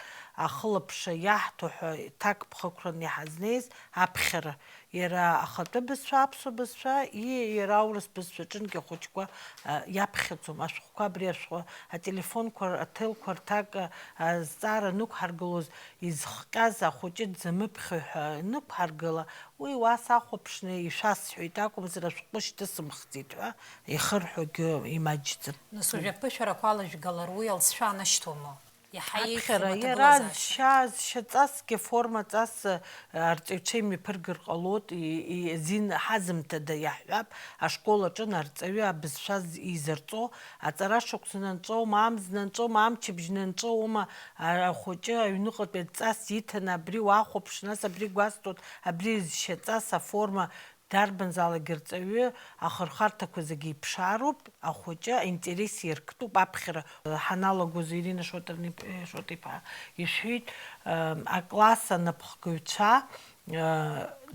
ахылаԥшра иаҳҭо ҳәа ҭакԥхықәран иҳазнеиз аԥхьара. Иара ахатәы бызшәа, аԥсуа бызшәа, и, иара аурыс бызшәаҿынгьы ахәыҷқәа, а, иаԥхьаӡом. Ашәҟәқәа абри ашәҟәы, ателефонқәа, аҭелқәа рҭак, а, азҵаара анықәҳаргылоз, изхҟьаз ахәыҷы дзамыԥхьо ҳәа анықәҳаргыла, уи уа сахәаԥшны ишәасҳәеит акәымзар, ашәҟәы шьҭысымхӡеит ҳәа ихырҳәогьы имаҷӡам. Нас уажәы аԥышәарақәа алажәгалар уи алҵшәа анашьҭуама? Иаҳа еиӷьхеит Аԥхьара, иара аҭагылазаашьа. Зшьа-, зшьаҵасгьы формаҵас, э, арҵаҩцәа имҩаԥыргар ҟалоит, и-, и-, зин ҳазымҭада иаҳҳәап, ашкол аҿы нарҵаҩы абызшәа з-, изырҵо, аҵара шықәса нанҵәоума, амз нанҵәома, амчыбжь нанҵәоума, а-, ахәыҷы аҩныҟатәи адҵас иҭаны абри уахәаԥш, нас абри гәасҭоит, абри зшьаҵас аформа Дарбанзаалак рҵаҩы ахырхарҭақәа зегьы иԥшаароуп, ахәыҷы аинтерес ирктәуп аԥхьара. Ҳаналагоз Ирина Шотовна иԥ-, Шоҭа-иԥа ишәҳәеит, ы, акласс анапхгаҩцәа, ы,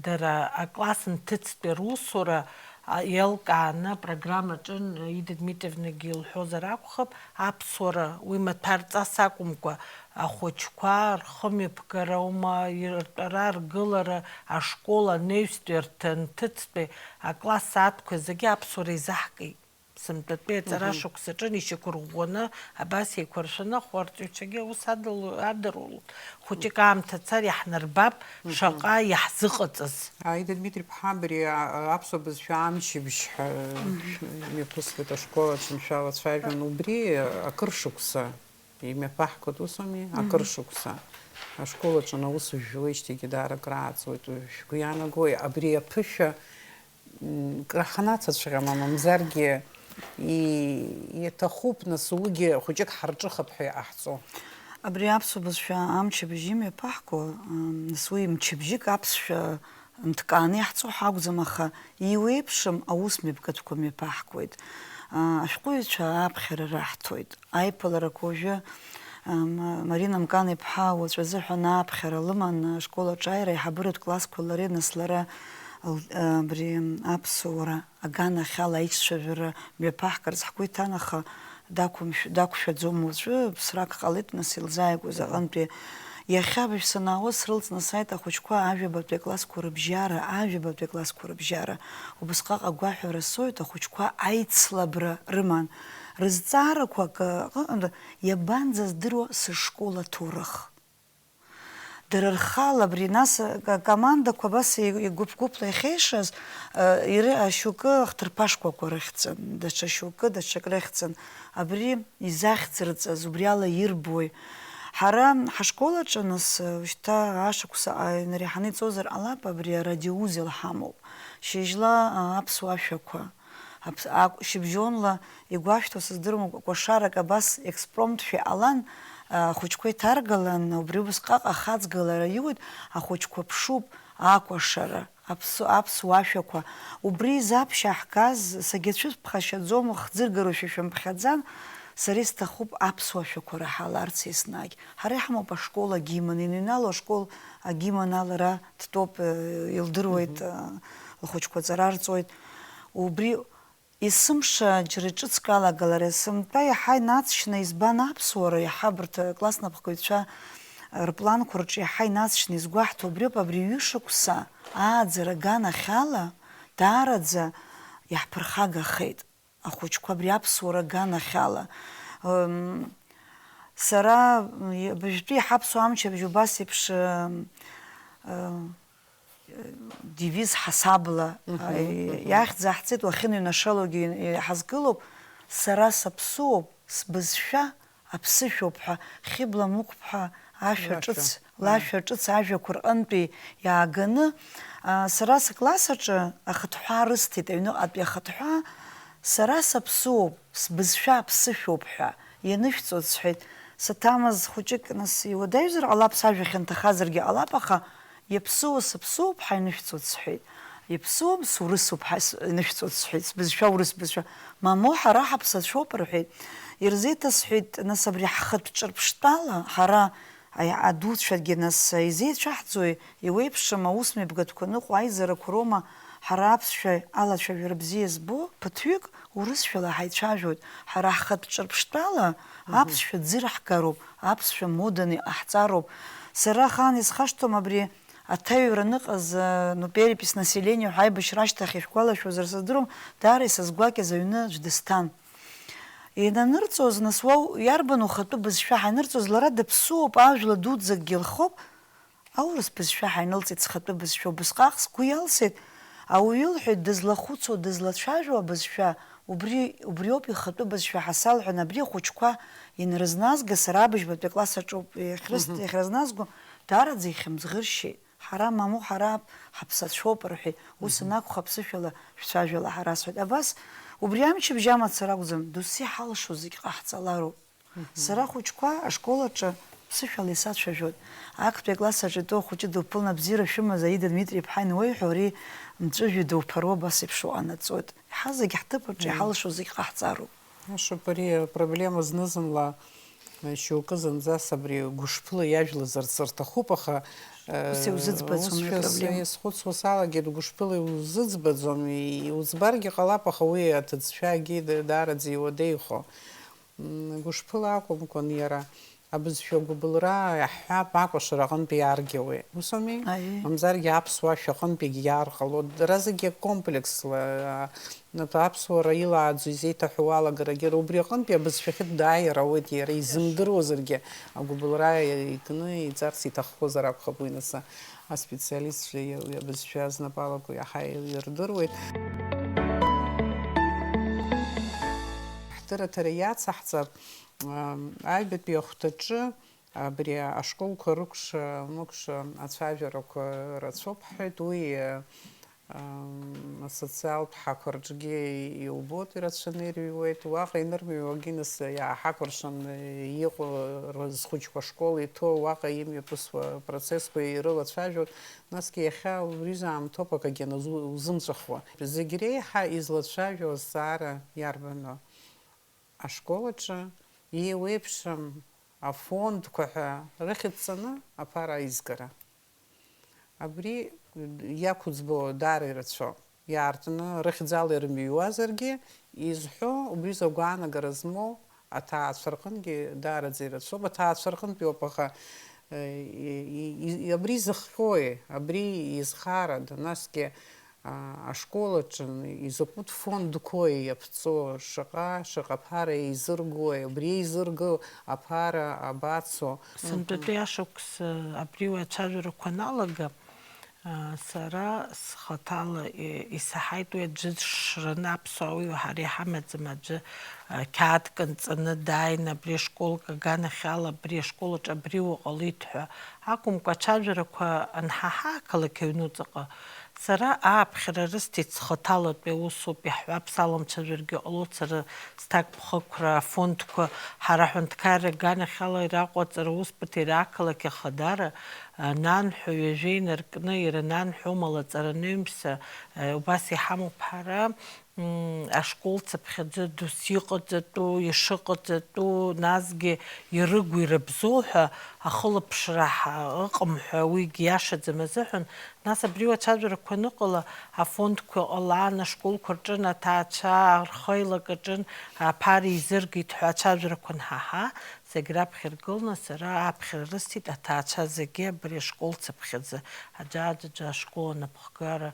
дара акласс нҭыҵтәи русура, а, еилкааны апрограмма аҿы, Ида Дмитриевнагьы илҳәозар акәхап, аԥсуара уи маҭәарҵас акәымкәа, ахәыҷқәа рхымҩаԥгара аума, иртәара, ргылара, ашкол анаҩстәи рҭ-, нҭыҵтәи акласс сааҭқәа зегьы аԥсуара изаҳкит. Сынтәатәи аҵара Мгм. шықәсаҿы ишьақәырӷәӷәаны, абас еиқәыршәаны ахәарҭаҩцәагьы аус адылу-, адырулоит. Хәыҷык аамҭа цар иаҳнарбап, Мгм. шаҟа иаҳзыҟаҵаз. Аида Дмитри-ԥҳа, абри, а, аԥсуа бызшәа амчыбжь ҳәа Мгм. мҩаԥысуеит ашкол аҿы, мшәала цәажәон. Убри акыр шықәса имҩаԥаҳгоит, ус ауми? Мгм. Акыр шықәса. Ашкол аҿы аус жәуеижьҭеигьы даара акрааҵуеит. Шәгәы иаанагои? Абри аԥышәа, м, краҳанаҭаҵәҟьама, мамзаргьы и-, иаҭахуп, нас уигьы хәыҷык ҳарҿыхап ҳәа иҟаҳҵо. Абри аԥсуа бызшәа амчыбжь имҩаԥаҳго, м, нас уи мчыбжьык аԥсшәа нҭкааны иаҳҵо ҳакәӡам, аха иуеиԥшым аус мҩаԥгатәқәа мҩаԥаҳгоит. А, ашәҟәыҩҩцәа ааԥхьара раҳҭоит. Аиԥыларақәа уажәы, а, Ма-, Марина Мкан-иԥҳа уаҵәы азыҳәан ааԥхьара лыман, ашкол аҿы аиааира аиҳабыратә классқәа лареи, нас лара л-, а, абри аԥсуара аганахьала аиццәажәара мҩаԥаҳгарц ҳгәы иҭан, аха дақәымшә-, дақәшәаӡом уаҵәы, ԥсрак ҟалеит, нас илзааигәаз аҟынтәи. Иахьа абыжә санаауаз, срылҵны сааит ахәыҷқәа ажәабатәи аклассқәа рыбжьара, ажәабатәи аклассқәа рыбжьара. Убысҟак агәаҳәара соуит, ахәыҷқәа аицлабра рыман. Рызҵаарақәа акы ыҟан, иабанӡаздыруа сышкол аҭоурых? Дара рхала абри нас, ка-, командақәа абас и-, игәыԥ-гәыԥла иахьеишаз, э, ира-, шьоукы ахҭырԥа шкәакәа рыхьӡын, даҽа шьоукы даҽак рыхьӡын. Абри изахьӡырҵаз, убри ала ирбои? Ҳара ҳашкол аҿы нас, э, шьҭа ашықәса, а, инареиҳаны иҵозар ҟалап, абри арадиоузел ҳамоуп. Шьыжьла, а, аԥсуа ашәақәа. Аԥс-, акә-, шьыбжьонла игәашәҭо сыздыруам, кәашарак абас експромтшәа иҟалан, ахәыҷқәа иҭаргалан, убри убысҟак ахаҵгылара иуит, ахәыҷқәа ԥшуп, акәашара, аԥсу-, аԥсуа ашәақәа. Убри изы аԥшьа ҳгаз, сагьацәыԥхашьаӡом, хӡыргароушәа шәымԥхьаӡан, сара исҭахуп аԥсуа ашәақәа раҳаларц еснагь. Ҳара иҳамоуп ашкол агимн, иныҩнало ашкол агимн алара дтәоуп, э, илдыруеит, Мгм. э, лхәыҷқәа ҵара рҵоит. Убри есымша џьара ҿыцк алагалара, сынтәа иаҳа инаҵшьны, избан аԥсуара, иаҳа абарҭ акласс напхгаҩцәа рпланқәа рҿы иаҳа инаҵшьны изгәаҳҭо убриоуп, абри ҩышықәса ааӡара аганахьала даараӡа иаҳԥырхагахеит. Ахәыҷқәа абри аԥсуара аганахьала. М, сара, м, абыржәтәи ҳаԥсуа амчыбжь убас еиԥш, м, м, девиз ҳасабла, Мгм, а, мгм. иахьӡаҳҵеит, уахьыныҩнашалогьы, э, ҳазгылоуп, сара саԥсуоуп, сбызшәа аԥсышәоуп ҳәа Хьыбла Мықәԥҳа ашәа Лашәа. ҿыц, Мгм. лашәа ҿыц ажәақәа рҟынтәи иааганы, а, сара сыкласс аҿы ахыҭҳәаа рысҭеит, аҩныҟатәи ахыҭҳәаа, сара саԥсуоуп, сбызшәа аԥсышәоуп ҳәа ианышәҵоит сҳәеит. Саҭамыз хәыҷык нас иуадаҩзар ҟалап, сажәа хьанҭахазаргьы ҟалап, аха иаԥсуа саԥсуоуп ҳәа инышәҵоит сҳәеит. Иаԥсуам сурысуп ҳәа с-, инышәҵоит сҳәеит, сбызшәа урыс бызшәа. Мамоу, ҳара ҳаԥсацәоуп рҳәеит. Ирзеиҭасҳәеит, нас абри ҳхатә ҿырԥштәала, ҳара аи-, адуцәагьы нас изеицәаҳҵои, иуеиԥшым аус мҩаԥгатәқәа ныҟәо аизарақәа роума, ҳара аԥсшәа алацәажәара бзиа збо, ԥыҭҩык урысшәала ҳаицәажәоит. Ҳара ҳхатә ҿырԥштәала Мгм. аԥсшәа ӡы раҳгароуп, аԥсшәа моданы иҟаҳҵароуп. Сара ахаан исхашҭуам абри аҭаҩра аныҟаз, э, ну, перепись населения ҳәа аибашьра ашьҭахь ишәгәалашәозар сыздыруам, даара исызгәакьаз аҩны аӡә дысҭан. Инанырҵоз, нас, уа иарбан ухатәы бызшәа ҳанырҵоз, лара дыԥсуоуп, ажәла дуӡӡакгьы лхоуп. Аурыс бызшәа ҳаинылҵит, схатәы бызшәа убысҟак сгәы иалсит, ауаҩы илҳәеит, дызлахәыцуа, дызлацәажәо абызшәа, убри, убриоуп ихатәы бызшәа ҳәа салҳәан, абри ахәыҷқәа инрызназга, сара абыжьбатәи акласс аҿоуп иахьрыс-, Мгм. иахьрызназго, даараӡа ихьымӡӷыршьеит. Ҳара, мамоу, ҳара ҳаԥсацәоуп, рҳәеит. Ус Мгм. анакәха, аԥсышәала шәцәажәала ҳәа расҳәеит. Абас, убри амчыбжь амацара акәӡам, досу иҳалшо зегь ҟаҳҵалароуп. Мгм. Сара ахәыҷқәа ашкол аҿы Ԥсышәала исацәажәоит. Актәи акласс аҿы итәоу ахәыҷы дуԥылны, абзиара шәымаз, Аида Дмитри-иԥҳа, инуеиҳәо, ари мҵәыжәҩа дуԥыруа абас еиԥш уҟанаҵоит. Иҳазегь ҳҭыԥ аҿы Аиеи. Иҳалшо зегь ҟаҳҵароуп. Ашоуп, ари апроблема зны-зынла, э, шьоукы зынӡас абри гәышԥыла иажәлазарц рҭахуп, аха, э, Ус иузыӡбаӡом ус уи шәа-, апроблема. Исхәыцуа салагеит, гәышԥыла иузыӡбаӡом, и-, иуӡбаргьы ҟалап, аха уи аҭыӡшәагьы да-, даараӡа иуадаҩхо. М, гәышԥыла акәымкәан, иара абызшәа агәыбылра иаҳҳәап, акәашара аҟынтәи иааргьауеит. Ус ауми? Аиеи. Мамзаргьы аԥсуа ашәа аҟынтәигьы иаар ҟалоит. Дара зегьы комплексла, а, напы-, аԥсуара илааӡо изеиҭаҳәо уалагарагьы, убри аҟынтәи абызшәахьы дааир ауеит, иара изымдыруазаргьы, агәыбылра икны иҵарц иҭаххозар акәхап уи нас. Аспециалистцәа уи абызшәа знапалақәа иаҳа ирдыруеит. Ҳдырраҭара иацаҳҵап, ам, аҩбатәи ахәҭаҿы абри ашколқәа рыкәша-мыкәша ацәажәарақәа рацәоуп ҳҳәеит. Уи, ам, асоциалтә ҳақәа рҿгьы иубоит, ирацәаны ирыҩуеит. Уаҟа инырмыҩуагьы нас иааҳакәыршан иҟоу рызхәыҷқәа ашкол иҭоу, уаҟа имҩаԥысуа процессқәа ирылацәажәоит. Насгьы иахьа убри заамҭоуп акагьы аназу-, узымҵәахуа. Зегь реиҳа излацәажәо азҵаара иарбану? Ашкол аҿы еиуеиԥшым афондқәа ҳәа рыхьӡҵаны аԥара аизгара. Абри иақәӡбо даара ирацәоуп. Иаартны рыхьӡала ирымҩуазаргьы, изҳәо убри закәу агәаанагара змоу аҭаацәа рҟынгьы даараӡа ирацәоуп. Аҭаацәа рҟынтәи ауп, аха, э, и-, и-, и-, абри зыхҟьои, абри изхарада? Насгьы, а, ашкол аҿы изакәытә фондқәои иаԥҵоу, шаҟа, шаҟа ԥара еизыргои, абри еизырго аԥара абацо? Сынтәатәи ашықәс, э, абри уи ацәажәарақәа аналага, Сара схаҭала исаҳаит уи аӡәы дшраны аԥсуаа уи ҳара иҳамаӡам аӡәы қьаадк анҵаны дааины абри ашколк аганахьала абри ашкол аҿы абри уҟалеит ҳәа акәымкәа, ацәажәарақәа анҳаҳа ақалақь аҩнуҵаҟа, сара ааԥхьара рысҭеит схаҭалатәи аусоуп иаҳҳәап, саламцәажәаргьы ҟалоит, сара сҭакԥхықәра афондқәа ҳара аҳәынҭқарра аганахьала ираҟәаҵара аусбарҭа иара ақалақь ахадара, Нанҳәа ҩажәа инаркны, иара нанҳәа умала ҵаранаҩымса, убас иҳамоуп ҳара, ашкол цыԥхьаӡа дус иҟаҵатәу, ишыҟаҵатәу, насгьы ирыгу ирыбзоу ҳәа ахылаԥшра ҳа-, ыҟам ҳәа уигьы иашаӡам азыҳәан, нас абри уацәажәарақәа аныҟала, афондқәа ҟалан, ашколқәа рҿын аҭаацәа, рхеилак аҿын, аԥара еизыргеит ҳәа ацәажәарақәа анҳаҳа, Зегь раԥхьа иргыланы сара аԥхьара рысҭеит аҭаацәа зегьы абри ашкол цыԥхьаӡа, аӡәы-аӡәы ашкол анапхгара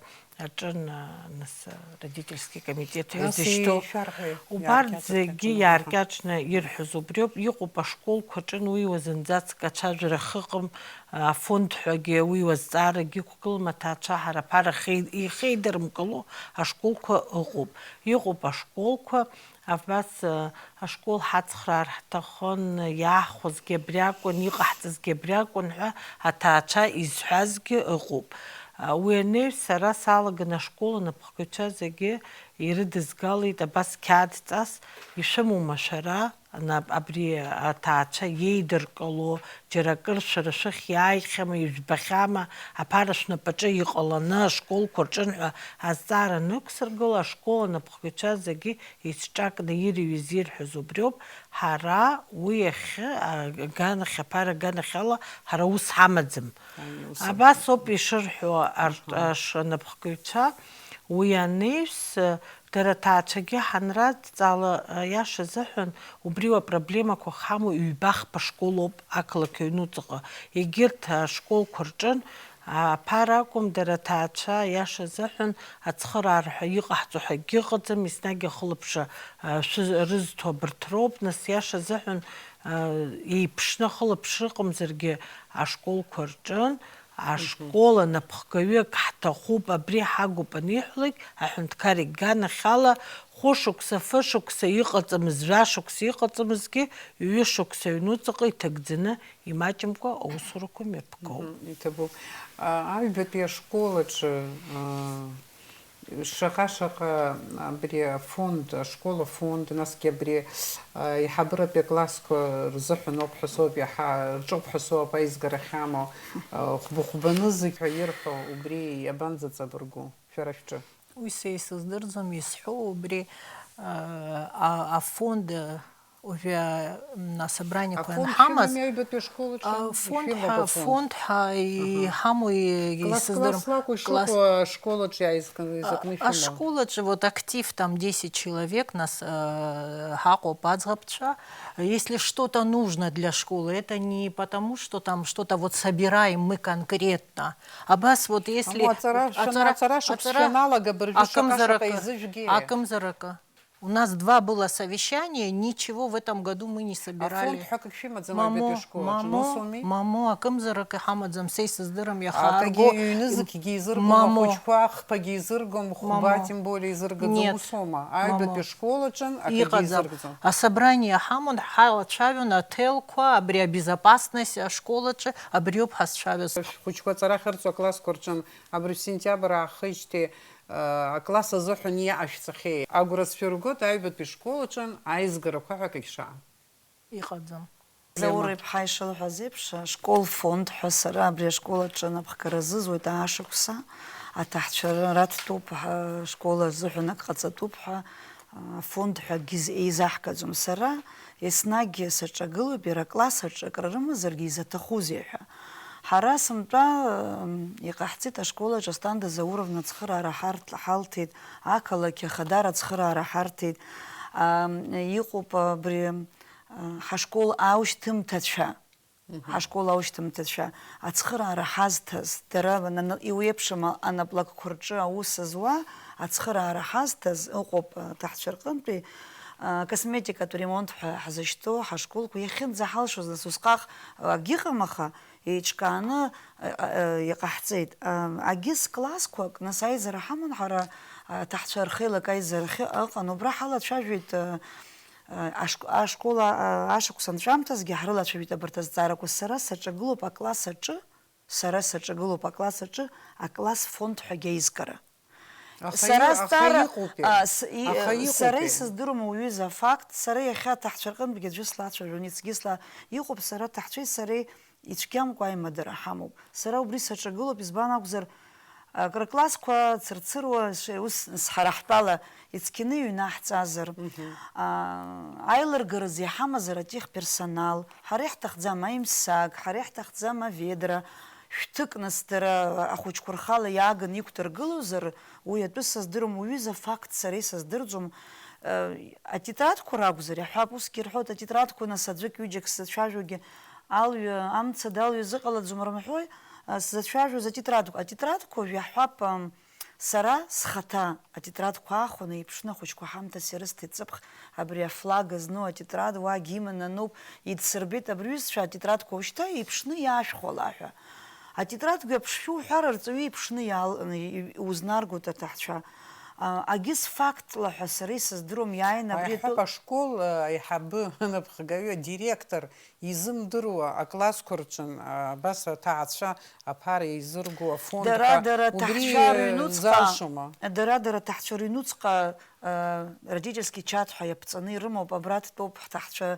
аҿын, а, нас, а, родительский комитет ҳәа Нас изышьҭоу. ишәарҳәеит, Убарҭ иааркьаҿ зегьы рҭахьан, аха. Иааркьаҿны ирҳәоз убриоуп, иҟоуп ашколқәа аҿын уи уазынӡацк ацәажәара ахьыҟам, а, афонд ҳәагьы уи уазҵаарагьы иқәгылам, аҭаацәа ҳара аԥара хеи-, ихеидырмкыло ашколқәа ыҟоуп. Иҟоуп ашколқәа, Абас, э, ашкол ҳацхраар ҳҭахын, иаҳхәозгьы абри акәын, иҟаҳҵазгьы абри акәын ҳәа аҭаацәа изҳәазгьы ыҟоуп. Э, уи анаҩс сара салаган ашкол анапхгаҩцәа зегьы ирыдызгалеит абас қьаадҵас, ишәымоума шәара, ана-, абри аҭаацәа иеидыркыло, џьара акыр шәара шәахь иааихьама, ижәбахьама, аԥара шәнапаҿы иҟаланы ашколқәа рҿын ҳәа азҵаара анықәсыргыла, ашкол анапхгаҩцәа зегьы Ицҿакны ирыҩыз ирҳәоз убриоуп, ҳара уи ахьы, а, аганахь, аԥара аганахьала ҳара ус ҳамаӡам. Аиеи, ус Абас ауп. Ауп ишырҳәо арҭ-, Аҳа. Аш-, анапхгаҩцәа, уи анаҩс, дара аҭаацәагьы ҳанрадҵаала, аиаша азыҳәан, убри уа проблемақәа ҳамоу ҩба-хԥа школоуп ақалақь аҩнуҵаҟа. Егьырҭ ашколқәа рҿын Аԥара акәым, дара аҭаацәа, аиаша азыҳәан, ацхыраара ҳәа иҟаҳҵо ҳәа акгьы ыҟаӡам, еснагь ахылаԥшра, а, шәы-, рызҭо абарҭ роуп, нас, иаша азыҳәан, а, еиԥшны ахылаԥшра ыҟамзаргьы, ашколқәа рҿын, ашкол анапхгаҩык ҳҭахуп, абри ҳагуп аниҳәалак, аҳәынҭқар иганахьала, хәышықәса, фышықәса иҟаҵамыз, жәашықәса иҟаҵамызгьы, ҩышықәса аҩнуҵаҟа иҭагӡаны Имаҷымкәа аусурақәа мҩаԥгоуп. Мгм, иҭабуп. А, аҩбатәи ашкол аҿы, а, Шаҟа-шаҟа абри афонд, ашкол афонд, насгьы абри, а, аиҳабыратәи аклассқәа рзыҳәан ауп ҳәа соуп иаҳа-, рҿоуп ҳәа соуп аизгара ахьамоу, а, хәба-хәба нызқь ҳәа ирҳәо, убри иабанӡаҵабыргу, шәара шәҿы? Уи са исыздырӡом, исҳәо убри, а, а, афонд, а, уажәы, м, асобраниақәа Афонд анҳамаз, шәымами аҩбатәи ашкол аҿы? а, фонд Ишәымоуп ҳа-, афонд? фонд ҳа-, Аҳа. иҳамоу и-, Класс, исыздырам. класс лакәу Класс- ишыҟоу ашкол аҿы иааизганы, изакәны А, ишәымоу? ашкол аҿы вот актив там десять человек нас, э, ҳаҟоуп аӡӷабцәа. Если что-то нужно для школы, это не потому, что там что-то вот собираем мы конкретно. Абас вот если Аму, аҵара, шәана-, аҵара, аҵара шықәс аҵара шәаналага, абыржәы шаҟа-шаҟа акымзаракы, изыжәгеи? акымзаракы. У нас два было совещания, ничего в этом году мы не собирали. Афонд ҳәа акгьы шәымаӡам Мамо, аҩбатәи ашкол аҿы, мамо, ус ауми? мамо, акымзарак иҳамаӡам, са исыздырам иаха Акгьы арго. ҩ-нызқьгьы изыргом, Мамо. ахәыҷқәа ахԥагьы изыргом, хәба Мамо. тем более изыргаӡом, Нет. ус аума? Аҩбатәи Мамо. ашкол аҿын акгьы Иҟаӡам. изыргӡом. Асобрание ҳамон, ҳалацәажәон аҭелқәа, абри абезопасность ашкол аҿы, абриоуп ҳазцәажәаз. Шәхәыҷқәа аҵара ахьырҵо аклассқәа рҿын, абри сентиабр аахижьҭеи, э, акласс азыҳәан иҟашәҵахьеи? Агәра сшәыргоит, аҩбатәи школ аҿын аизгарақәа ҳәа акагь шаа. Иҟаӡам. Заур иԥҳа ишылҳәаз еиԥш, ашкол фонд ҳәа сара абри ашкол аҿы анапхгара азызуеит аашықәса. Аҭаҳцәа раҭтәуп ҳәа, ашкол азыҳәан ак ҟаҵатәуп ҳәа, афонд ҳәа акгьы из-, еизаҳгаӡом. Сара еснагь саҿагылоуп, иара акласс аҿы акры рымазаргьы изаҭахузеи ҳәа. Ҳара сынтәа, м, иҟаҳҵеит ашкол аҿы Асҭанда Зауровна ацхыраара ҳарҭ-, ҳалҭеит, ақалақь Ахадара ацхыраара ҳарҭеит. Ам, иҟоуп абри, а, ҳашкол аушьҭымҭацәа. Мгм. Ҳашкол аушьҭымҭацәа ацхыраара ҳазҭаз, дара нана-, иуеиԥшым а-, анаплакқәа рҿы аус зуа ацхыраара ҳазҭаз ыҟоуп, а, аҭаҳцәа рҟынтәи, а, косметикатә ремонт ҳәа ҳзышьҭоу ҳашколқәа иахьынӡаҳалшоз, нас усҟак, а, агьыҟам, аха еиҿкааны, а, а, а, иҟаҳҵеит. А, агьыс классқәак, нас аизара ҳаман ҳара, а, аҭаҳцәа рхеилак аизарахьы ыҟан, убра ҳалацәажәеит, а, Ашк-, ашкол, а, ашықәс анҵәамҭазгьы ҳрылацәажәеит абарҭ азҵаарақәа. Сара саҿагылоуп акласс аҿы, сара саҿагылоуп акласс аҿы, акласс фонд ҳәагьы аизгара. Аха Сара и-, аха зҵаара, иҟоупеи? а, с-, и-, Аха сара иҟоупеи? исыздыруам уҩыза афакт, сара иахьа аҭаҳцәа рҟынтәгьы аӡәы слацәажәон, иацгьы сла-, иҟоуп сара аҭаҳцәеи сареи ицәгьамкәа аимадара ҳамоуп. Сара убри саҿагылоуп, избан акәзар, акры классқәа цырцыруа, ш-, ус, ҳара ҳтәала ицқьаны иҩнаҳҵазар, Мгм. а, аилыргаразы иҳамазар атехперсонал, ҳара иаҳҭахӡам аимсаг, ҳара иаҳҭахӡам аведра, шәҭык нас дара ахәыҷқәа рхала иааганы иқәдыргылозар, уи атәы сыздыруам, уҩыза факт сара исыздырӡом. Э, атетрадқәа ракәзар, иаҳҳәап, усгьы ирҳәоит, атетрадқәа нас аӡәык-ҩыџьак сзацәажәогьы, алҩа, амца далҩа зыҟалаӡом рымҳәои, а, сзацәажәоз атетрадқәа. Атетрадқәа уажә иаҳҳәап, ам, сара схаҭа атетрадқәа аахәаны иԥшны ахәыҷқәа ҳамҭас ирысҭеит ҵыԥх, абри афлага зну атетрад уагь иманы ануп, идсырбеит абри ҩызцәа атетрадқәа ушьҭа иԥшны иаашәхәала ҳәа. Атетрадқәа иаԥшшәы уҳәар, арҵаҩы иԥшны иаал-, и-, и-, узнаргоит аҭаҳцәа. А, агьыс фактла ҳәа сара исыздыруам, иааины абри Аиҳаб атәы- ашкол, а, аиҳабы, анапхгаҩы, адиректор изымдыруа аклассқәа рҿын, а, абас аҭаацәа аԥара еизырго афонд Дара, ҳәа дара убри, аҭаҳцәа э, рыҩнуҵҟа, залшома? Дара, дара аҭаҳцәа рыҩнуҵҟа, э, родительский чат ҳәа иаԥҵаны ирымоуп, абра дтәоуп ҳҭаҳцәа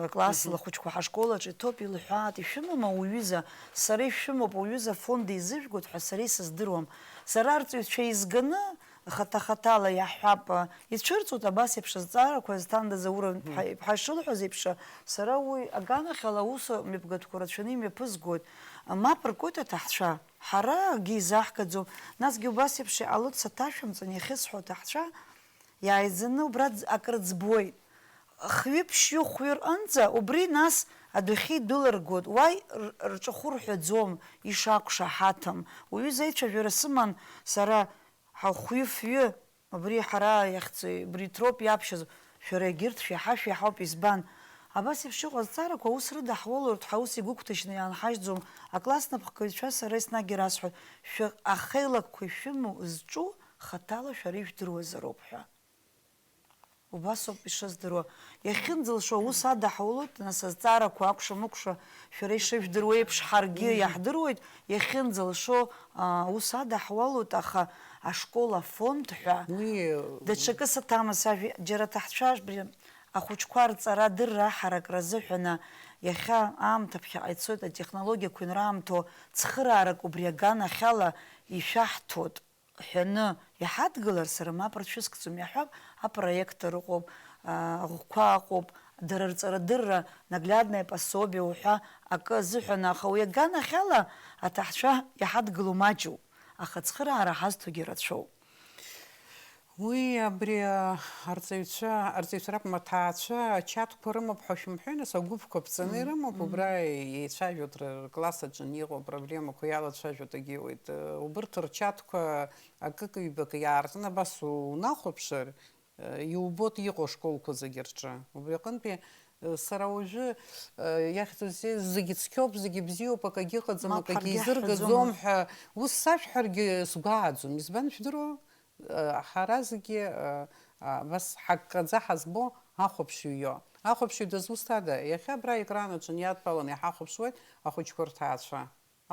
ркласс Мгм. лахәыҷқәа ҳашкол аҿы иҭоуп, илҳәаат, ишәымоума уҩыза, сара ишәымоуп, уҩыза афонд изыжәгоит ҳәа сара исыздыруам. Сара арҵаҩцәа изганы, хаҭа-хаҭала иаҳҳәап, ицәырҵуеит абас еиԥш азҵаарақәа, Асҭанда Заур Мгм. иԥҳа ишылҳәаз еиԥш, сара уи аганахьала аус мҩаԥгатәқәа рацәаны имҩаԥызгоит. Мап ркуеит аҭаҳцәа, ҳара акгьы изаҳгаӡом. Насгьы убас еиԥш иҟалоит, саҭашәымҵан иахьысҳәо аҭаҳцәа, иааизаны убра ӡ-, акры ӡбуеит. Хҩы-ԥшьҩы хәҩы рҟынӡа, убри нас адәахьы идәылыргоит, уа р-, рҿахәы рҳәаӡом, ишақәшаҳаҭым. Уҩыза аицәажәара сыман сара, ҳа хәҩы-фҩы, абри ҳара иахьцо, абри троп иаԥшьаз, шәара егьырҭ шәеиҳа-шәеиҳауп, избан? Абас еиԥш иҟоу азҵаарақәа аус рыдаҳулоит, ҳаус игәыгәҭажьны иаанҳажьӡом, акласс напхгаҩцәа сара еснагь ирасҳәоит, шәы-, ахеилакқәа ишәымоу зҿу хаҭала шәара ижәдыруазароуп ҳәа. Убасоуп ишыздыруа. Иахьынӡалшо аус адаҳулоит, нас азҵаарақәа акәша-мыкәша шәара ишыжәдыруа еиԥш ҳаргьы иаҳдыруеит, иахьынӡалшо аус адаҳулоит, аха ашкол афонд ҳәа Уи даҽакы саҭамыз ажәа, џьара аҭаҳцәа абри ахәыҷқәа рҵара-дырра аҳаракра азыҳәан иахьа аамҭа ԥхьаҟа ицоит, атехнологиақәа инраамҭоу цхыраарак убри аганахьала ишәаҳҭоит ҳәаны иҳадгылар, сара мап рцәыскӡом, иаҳҳәап, апроектор ыҟоуп, а, аӷәқәа ыҟоуп, дара рҵарадырра, наглядное пособие уҳәа акы азыҳәан, аха уи аганахьала аҭаҳцәа иҳадгыло маҷуп, аха ацхыраара ҳазҭогьы рацәоуп. Уи абри, а, арҵаҩцәа, арҵаҩцәа ракәым, аҭаацәа ачатқәа рымоуп ҳәа шәымҳәеи, нас, агәыԥқәа ԥҵаны ирымоуп, убра еицәажәоит, р-, ркласс аҿы иҟоу апроблемақәа иалацәажәоит, егьиуеит. Э, убырҭ рчатқәа акык-ҩбак иаартны абас унахәаԥшыр, э, иубоит иҟоу ашколқәа зегьы рҿы. Убри аҟынтәи, э, сара уажәы, э, иахьӡузеи, зегьы цқьоуп, зегьы бзиоуп, акагьы ыҟаӡам, Мап, акагьы ҳаргьы изыргаӡом иаҳҳәаӡомызт. Ҳәа ус сашәҳәаргьы сгәааӡом. Избан, ижәдыруа? Э, ҳара зегьы, э, а, абас ҳаккаӡа ҳазбо ахәаԥшҩы иоуп. Ахәаԥшҩы дызусҭада? Иахьа абра аекран аҿы иадтәаланы иҳахәаԥшуеит ахәыҷқәа рҭаацәа.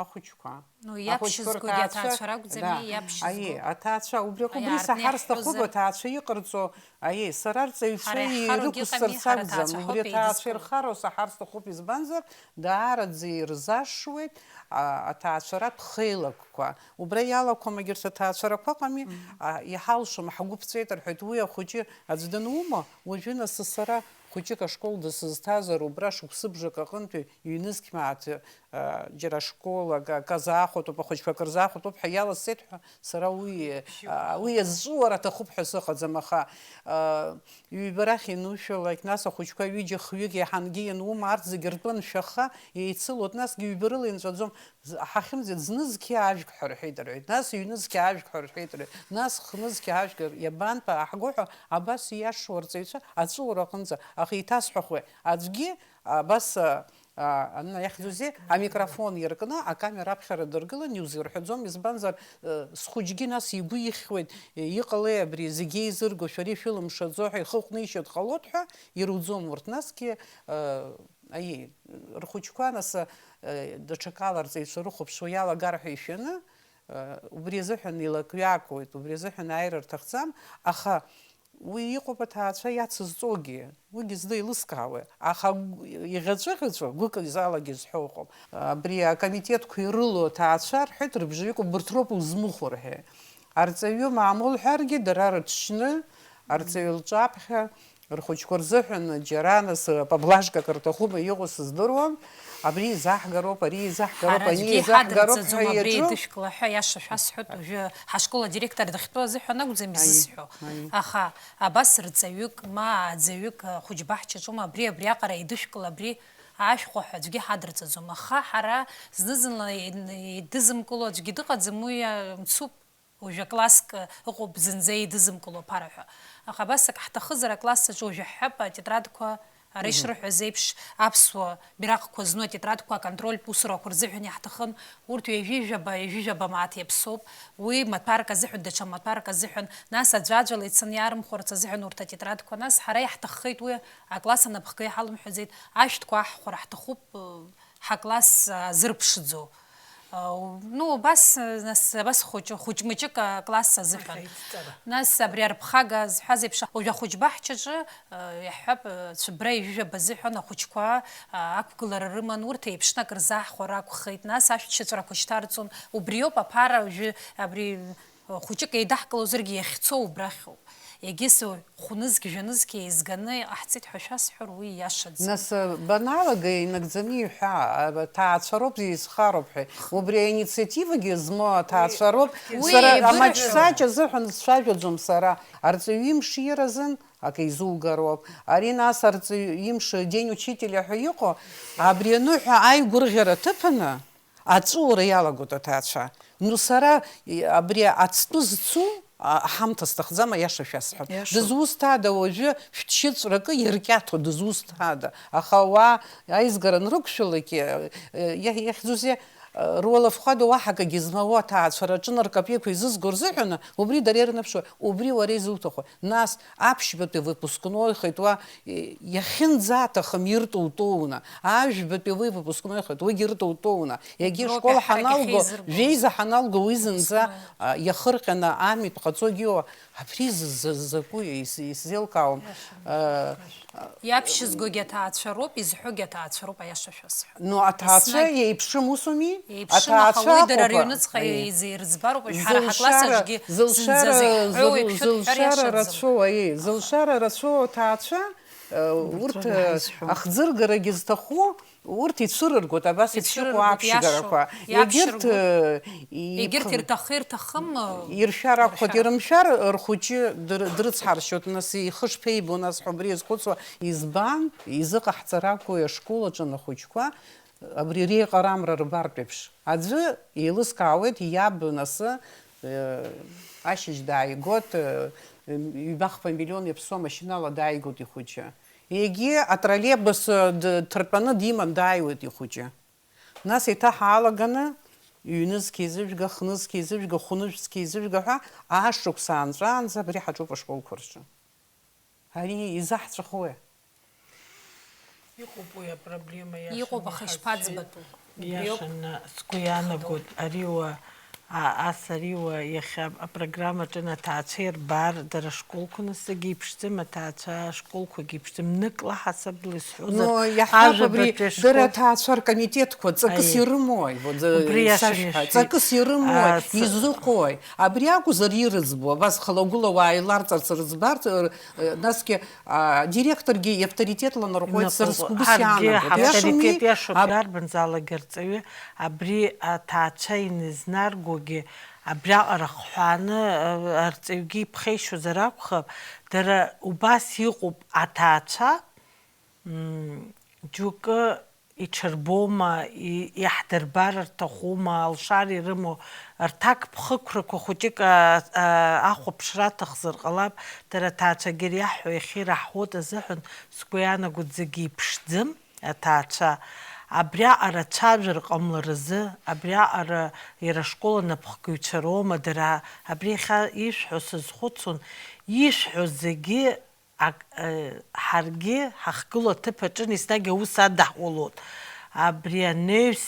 Ахәыҷқәа. Ну, Ахәыҷқәа иаԥшьызгои рҭаацәа, аҭаацәа ракәӡами, да. Иаԥшьызго? Аиеи, аҭаацәа, убри аҟны Аиа, убри артны саҳар сҭахуп, иаҳҳәозар? Аҭаацәа иҟарҵо, аиеи, сара арҵаҩцәа Ҳара иаҳҳароугьы ыҟами, ирықәсҵарц ҳара акәӡам, аҭаацәа убри ҳауп аҭаацәа еидызкыло. Ирхароу саҳар сҭахуп, избанзар, даараӡа ирзашшуеит, а, аҭаацәаратә хеилакқәа. Убра иалақәам егьырҭ аҭаацәарақәа ыҟами, Мгм. а, иҳалшом, ҳгәы ԥҵәеит рҳәоит, уи ахәыҷы аӡә данума, уажәы нас сара хәыҷык ашкол дысызҭазар, убра шықәсыбжак аҟынтәи ҩнызқь мааҭ, а, џьара ашкол ак-, акы азаахәатәуп, ахәыҷқәа акы рзаахәатәуп ҳәа иаласҵеит ҳәа, сара уи, а, уи иазҵәыуар аҭахуп ҳәа сыҟаӡам, аха, а, ҩба рахь ианушәалак, нас ахәыҷқәа ҩыџьа-хҩык иаҳангьы ианума, арҭ зегьы ртәы аншәаха, еицылоит, насгьы ҩба рыла инҵәаӡом. З-, ҳахьымӡеит, зны зқьи ажәк ҳәа рҳәеит рҳәеит, нас ҩнызқьи ажәк ҳәа рҳәеит рҳәеит, нас хнызқьи ажәк р-, иабантәи ааҳго ҳәа абас ииашоу арҵаҩцәа аҵәыуара аҟынӡа, аха еиҭасҳәахуеи, аӡәгьы абас, а, а, ана иахьӡузеи, амикрофон иаркны акамера аԥхьара дыргылан иузирҳәаӡом, избанзар, э, схәыҷгьы нас игәы ихьуеит, э, иҟалеи абри зегьы еизырго, шәара ишәылымшаӡо ҳәа ихы ҟәнишьо дҟалоит ҳәа ируӡом урҭ, насгьы, э, Аиеи, рхәыҷқәа, нас, э, даҽакала арҵаҩцәа рыхәаԥшуа иалагар ҳәа ишәаны, э, убри азыҳәан илак-ҩакуеит, убри азыҳәан ааира рҭахӡам, аха уи иҟоуп аҭаацәа иацызҵогьы, уигьы зда еилыскаауеи, аха гә-, иӷьаҵәыӷьаҵәуа гәык изалагьы зҳәо ыҟоуп. Абри акомитетқәа ирылоу аҭаацәа рҳәеит, рыбжаҩык убырҭ роуп узмыхәо рҳәеит. Арҵаҩы мамоу лҳәаргьы, дара рыҽшьны, арҵаҩы лҿаԥхьа, рхәыҷқәа рзыҳәан џьара нас, э, поблажкак рҭахума иҟоу сыздыруам, абри еизаҳгароуп, ари еизаҳгароуп, Ҳара ани аӡәгьы еизаҳгароуп иҳадырҵаӡом ҳәа абри еиҿу. Еидышәкла ҳәа, иаша шәасҳәоит, уажәы ҳашкол адиректор дахьтәоу азыҳәан акәӡам Аи, изысҳәо. Аи. Аха абас рҵаҩык, ма ааӡаҩык, э, хәыҷбаҳчаҿума абри, абриаҟара еидышәкла, абри аашәхәа ҳәа аӡәгьы ҳадырҵаӡом. Аха ҳара зны-зынла еидызымкыло аӡәгьы дыҟаӡам, уи, э, мцуп. Уажәы акласск ыҟоуп зынӡа еидызымкыло аԥара ҳәа. Аха абас ак ҳҭахызар, акласс аҿы уажәы ҳҳәап, атетрадқәа, ара Мгм. ишрыҳәаз еиԥш, аԥсуа бираҟқәа зну атетрадқәа аконтрольтә усурақәа рзыҳәан иаҳҭахын, урҭ ҩажәижәаба, ҩажәижәаба мааҭ иаԥсоуп. Уи маҭәарк азыҳәан, даҽа маҭәарк азыҳәан, нас аӡәаӡәала ицаны иаарымхәарц азыҳәан урҭ атетрадқәа, нас ҳара иаҳҭаххеит уи акласс анапхгаҩ иҳалымҳәаӡеит, ашәҭқәа аҳхәара ҳҭахуп, ҳакласс, а, зырԥшӡо. А, у-, ну, убас, а, нас, абас хәыҷы, хәыҷ-мыҷык акласс азыҳәан. Аха ицҵара. Нас абри арԥхага зҳәаз еиԥш, уажә ахәыҷбаҳчаҿы, а, иаҳҳәап, а, цәыббра ҩажәижәаба азыҳәан ахәыҷқәа, а, ақәгылара рыман, урҭ еиԥшны акыр заҳхәар акәхеит. Нас ашәҭшьыҵәрақәа шьҭарҵон. Убриоуп аԥара уажәы абри Хәыҷык еидаҳкылозаргьы иахьцо убрахьоуп. Егьыс хәнызқь, жәанызқь еизганы иҟаҳҵеит ҳәа шәасҳәар, уи ииашаӡам. Нас, баналага, инагӡаны иҳәа, аҭаацәа роуп, изхароуп ҳәа. Убри аинициативагьы змоу аҭаацәа роуп. Уи Сара еибырҳәо. Амаҷсаҷ азыҳәан сцәажәаӡом сара. Арҵаҩы имшира азын акы изугароуп. Ари нас арҵаҩы имш, День учителя ҳәа иҟоу, абри аныҳәа аигәырӷьара ҭыԥаны, Аҵәуара иалагоит аҭаацәа. Ну, сара, и, абри ацтәы зцу, а, ҳамҭа сҭахӡам, аиаша шәасҳәап. Иашоуп. Дызусҭада уажәы шәҭшьыҵәракы иркьаҭо, дызусҭада? Аха ауаа аизгара анрықәшәалак, э, э, иа-, иахьӡузеи, Руалафхәада уаҳа акгьы змауа аҭаацәара аҿы ркапеиқәа изызго рзыҳәаны, убри дара ирнаԥшуа, убри уара изуҭаху. Нас аԥшьбатәи выпускной хеит уа, и-, иахьынӡаҭахым иртоу-тоуны, ажәбатәи уи выпускной хеит, уигьы иртоу-тоуны. Егьи Уброуп школ иаҳарак ҳаналго, иахьеизырго. Жәеиза ҳаналго уи зынӡа, Выпускной. А, иахырҟьаны амитә ҟаҵогьы иоуа, абри з-, з-, закәу ис-, исзеилкаауам. Иаша. А, Иаԥшьызгогьы аҭаацәа роуп, изҳәогьы аҭаацәа роуп, аиаша шәасҳәап. Ну, аҭаацәа Еснагь. Еиԥшым усуми? Еиԥшым, аха Аҭаацәа уи дара Аҟәақәа, рыҩныҵҟа аиеи. Еизаирӡбароуп, уажәшьҭа Зылшара, рҳаҭла сажгьы зылшара, зынӡа зеиҳәоу зыл-, еиԥшьоу зылшара ҳәара иашаӡам. Рацәоу, аиеи, зылшара рацәоу аҭаацәа, э, урҭ, Урҭ уара э, ҳазшәо. Ахӡыргарагьы зҭаху, урҭ ицәырыргоит, абас еиԥш иҟоу Ицәырыргоит, аԥшьгарақәа. Иашоу, Егьырҭ, иаԥшьыргоит. Э, Егьырҭ иԥх-, ирҭахы, ирҭахым, э, иршәар акәхоит, иршәар. Ирымшәар рхәыҷы дыр-, дрыцҳаршьоит, нас ихы шԥеибо, нас ҳәа убри иазхәыцуа, избан, изыҟаҳҵар акәу ашкол аҿы анахәыҷқәа, абри реиҟарамра рбартә еиԥш. Аӡәы еилыскаауеит, иаб насы, э, ашьыжь дааигот, э, ҩбахԥа миллион иаԥсуа машьынала дааигот ихәыҷы. Егьи атроллейбус, э, д-, ҭыртәаны диман дааиуеит ихәыҷы. Нас еиҭаҳалаганы, ҩнызқьи зыжәга, хнызқьи зыжәга, хәнызқьи зыжәга ҳәа, ашықәс аанҵәаанӡа абри ҳаҿуп ашколқәа рҿы. Ари изаҳҵәахуи? Иҟоуп уи апроблема, иаша Иҟоуп, аха иҳазшеит. Ишԥаӡбатәу? Убриоуп. Иашаны сгәы иаанагоит, ари уа, а, ас ари уа иахьа апрограммаҿы аҭаацәа ирбар, дара школқәа насыгьы иԥшӡам, аҭаацәа школқәагьы иԥшӡам, нык лаҳасабла исҳәозар, Но иаҳҳәап, абри ажәабатәи ашкол- дара аҭаацәа ркомитетқәа ҵакыс Аиеи. Ирымоуи? Вот, э, Убри иашан сашәҳәа, ишәҳәеит. Ҵакыс ирымоуи? А, с- Изыҟои? Абри акәзар ирыӡбо, абас халагәыла уаа иларҵарц рыӡбарц, р-, э, насгьы, а, директоргьы иавторитетла нарҟәуеит, сара Наҟ-, сгәы ҳаргьы иаанагоит. Иашами? Ҳавторитет иашоуп, Аб- иарбанзаалак арҵаҩы, абри аҭаацәа иназнаргогьы, абриаҟара хҳәааны, э, арҵаҩгьы иԥхеишьозар акәхап, дара убас иҟоуп аҭаацәа, м, џьоукы иҽырбома, и-, иаҳдырбар рҭахума, алшара ирымоу, рҭакԥхықәрақәа хәыҷык, а, а, ахәаԥшра аҭахзар ҟалап, дара аҭаацәагьы иаҳҳәо иахьираҳҳәоит азыҳәан, сгәы иаанагоит зегьы иԥшӡам, аҭаацәа. Абриаҟара цәажәара ҟамларазы, абриаҟара иара ашкол анапхгаҩцәа роума, дара абри иахьа ишәҳәо сазхәыцуан, ишәҳәо зегьы Ак-, э, ҳаргьы ҳахгылоу аҭыԥ аҿы еснагь аус адаҳулоит. Абри анаҩс,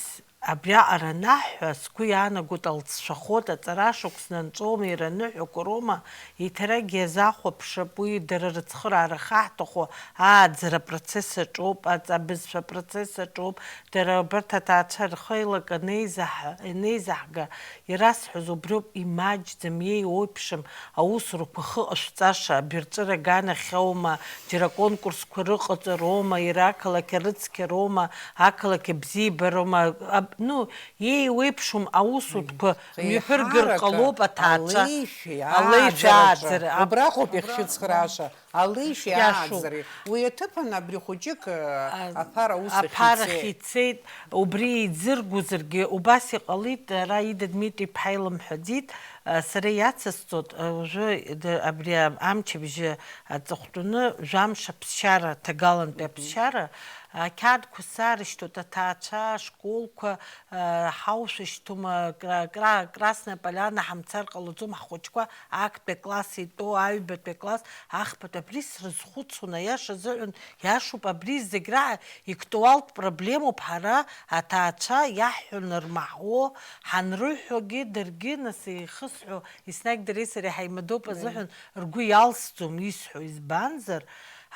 абриаҟара анаҳҳәа, сгәы иаанагоит, алҵшәахоит, аҵара шықәсны анҵәома, иара аныҳәақәа роума, еиҭаракгьы иазахәаԥшып, уи дара рыцхыраара ахы ҳҭаху ааӡара апроцесс аҿоуп, аҵа-, абызшәа апроцесс аҿоуп, дара абарҭ аҭаацәа рхы еилакны еизаҳ-, инеизаҳга, Ирасҳәаз убриоуп, имаҷӡам, еиуеиԥшым аусурақәа хы ҟашәҵаша, абирҵәыра аганахьоума, џьара аконкурсқәа рыҟаҵароума, иара ақалақь арыцқьароума, ақалақь абзиабароума, аб-, ну, еиуеиԥшым аусутәқәа Еиҳарак мҩаԥыргар ҟалоуп аҭаацәа. Алеишәеи Алеишәеи ааӡара, ааӡара, аб-, убраҟоуп иахьшәыцхрааша. Алеишәи Иашоуп. Ааӡареи. Уи аҭыԥан абри хәыҷык, э, А, аԥара аус ахь аԥарахь ицеит. Ицеит, убри еизыргозаргьы, убас иҟалеит, ара Ида Дмитри-иԥҳа илымҳәаӡеит, а, сара иацысҵоит, а, уажәы д-, абри а-, амчыбжьы аҵыхәтәаны, жәамш аԥсшьара, ҭагалантәи Мгм. Аԥсшьара, ақьаадқәа саарышьҭуеит, аҭаацәа, ашколқәа, а, ҳаушәышьҭума, Кра-, Кра-, Красная Поляна ҳамцар ҟалаӡом, ҳхәыҷқәа актәи акласс итәоу, аҩбатәи акласс, ахԥатәи, абри срызхәыцуан, аиаша азыҳәан, иашоуп, абри зегь раҳа иктуалтә проблемоуп, ҳара аҭаацәа иаҳҳәо нырмаҳуо, ҳанрыҳәогьы, даргьы, нас, еихысҳәо, еснагь дареи сареи ҳаимадоуп азыҳәан ргәы иалсӡом исҳәо, избанзар,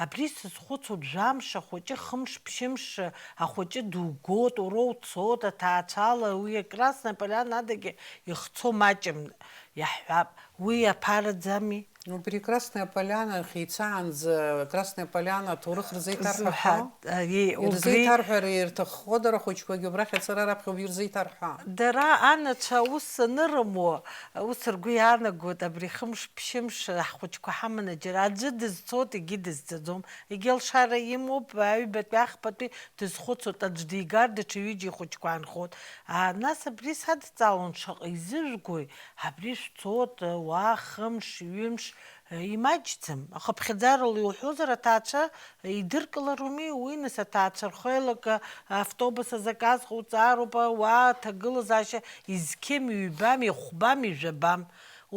абри сазхәыцуан, жәамш ахәыҷы, хымш-ԥшьымш ахәыҷы дугот, уара уцот, аҭаацәала, уи акрасная поляна адагьы ихцо маҷым. Иаҳҳәап, уи аԥараӡами? Ну, прекрасная поляна ахь ицаанӡа, Красная Поляна аҭоурых рзеиҭарҳәахьоу? Зуҳәа, ари, убри Ирзеиҭарҳәар ирҭаххо, дара ахәыҷқәагьы убрахь ацара раԥхьа убри ирзеиҭарҳәа. Дара анацәа аус анырымуа, ус ргәы иаанагоит, абри хымш-ԥшьымш ҳхәыҷқәа ҳаманы џьара аӡәы дызцоит, егьи дызцаӡом, егьи алшара имоуп, аҩбатәи ахԥатәи дызхәыцуеит, аӡә дигар, даҽа ҩыџьа ихәыҷқәа аанхоит. А, нас абри садҵаауан, шаҟа изыжәгои? Абри шәцот, уа хымш, ҩымш, Имаҷӡам, аха ԥхьаӡарала иуҳәозар, аҭаацәа идыркылароуми, уи, нас, аҭаацәа рхеилак автобус азаказ ҟауҵароуп, ауаа ҭагылазаашьа изқьым, ҩбам, ихәбам, ижәабам.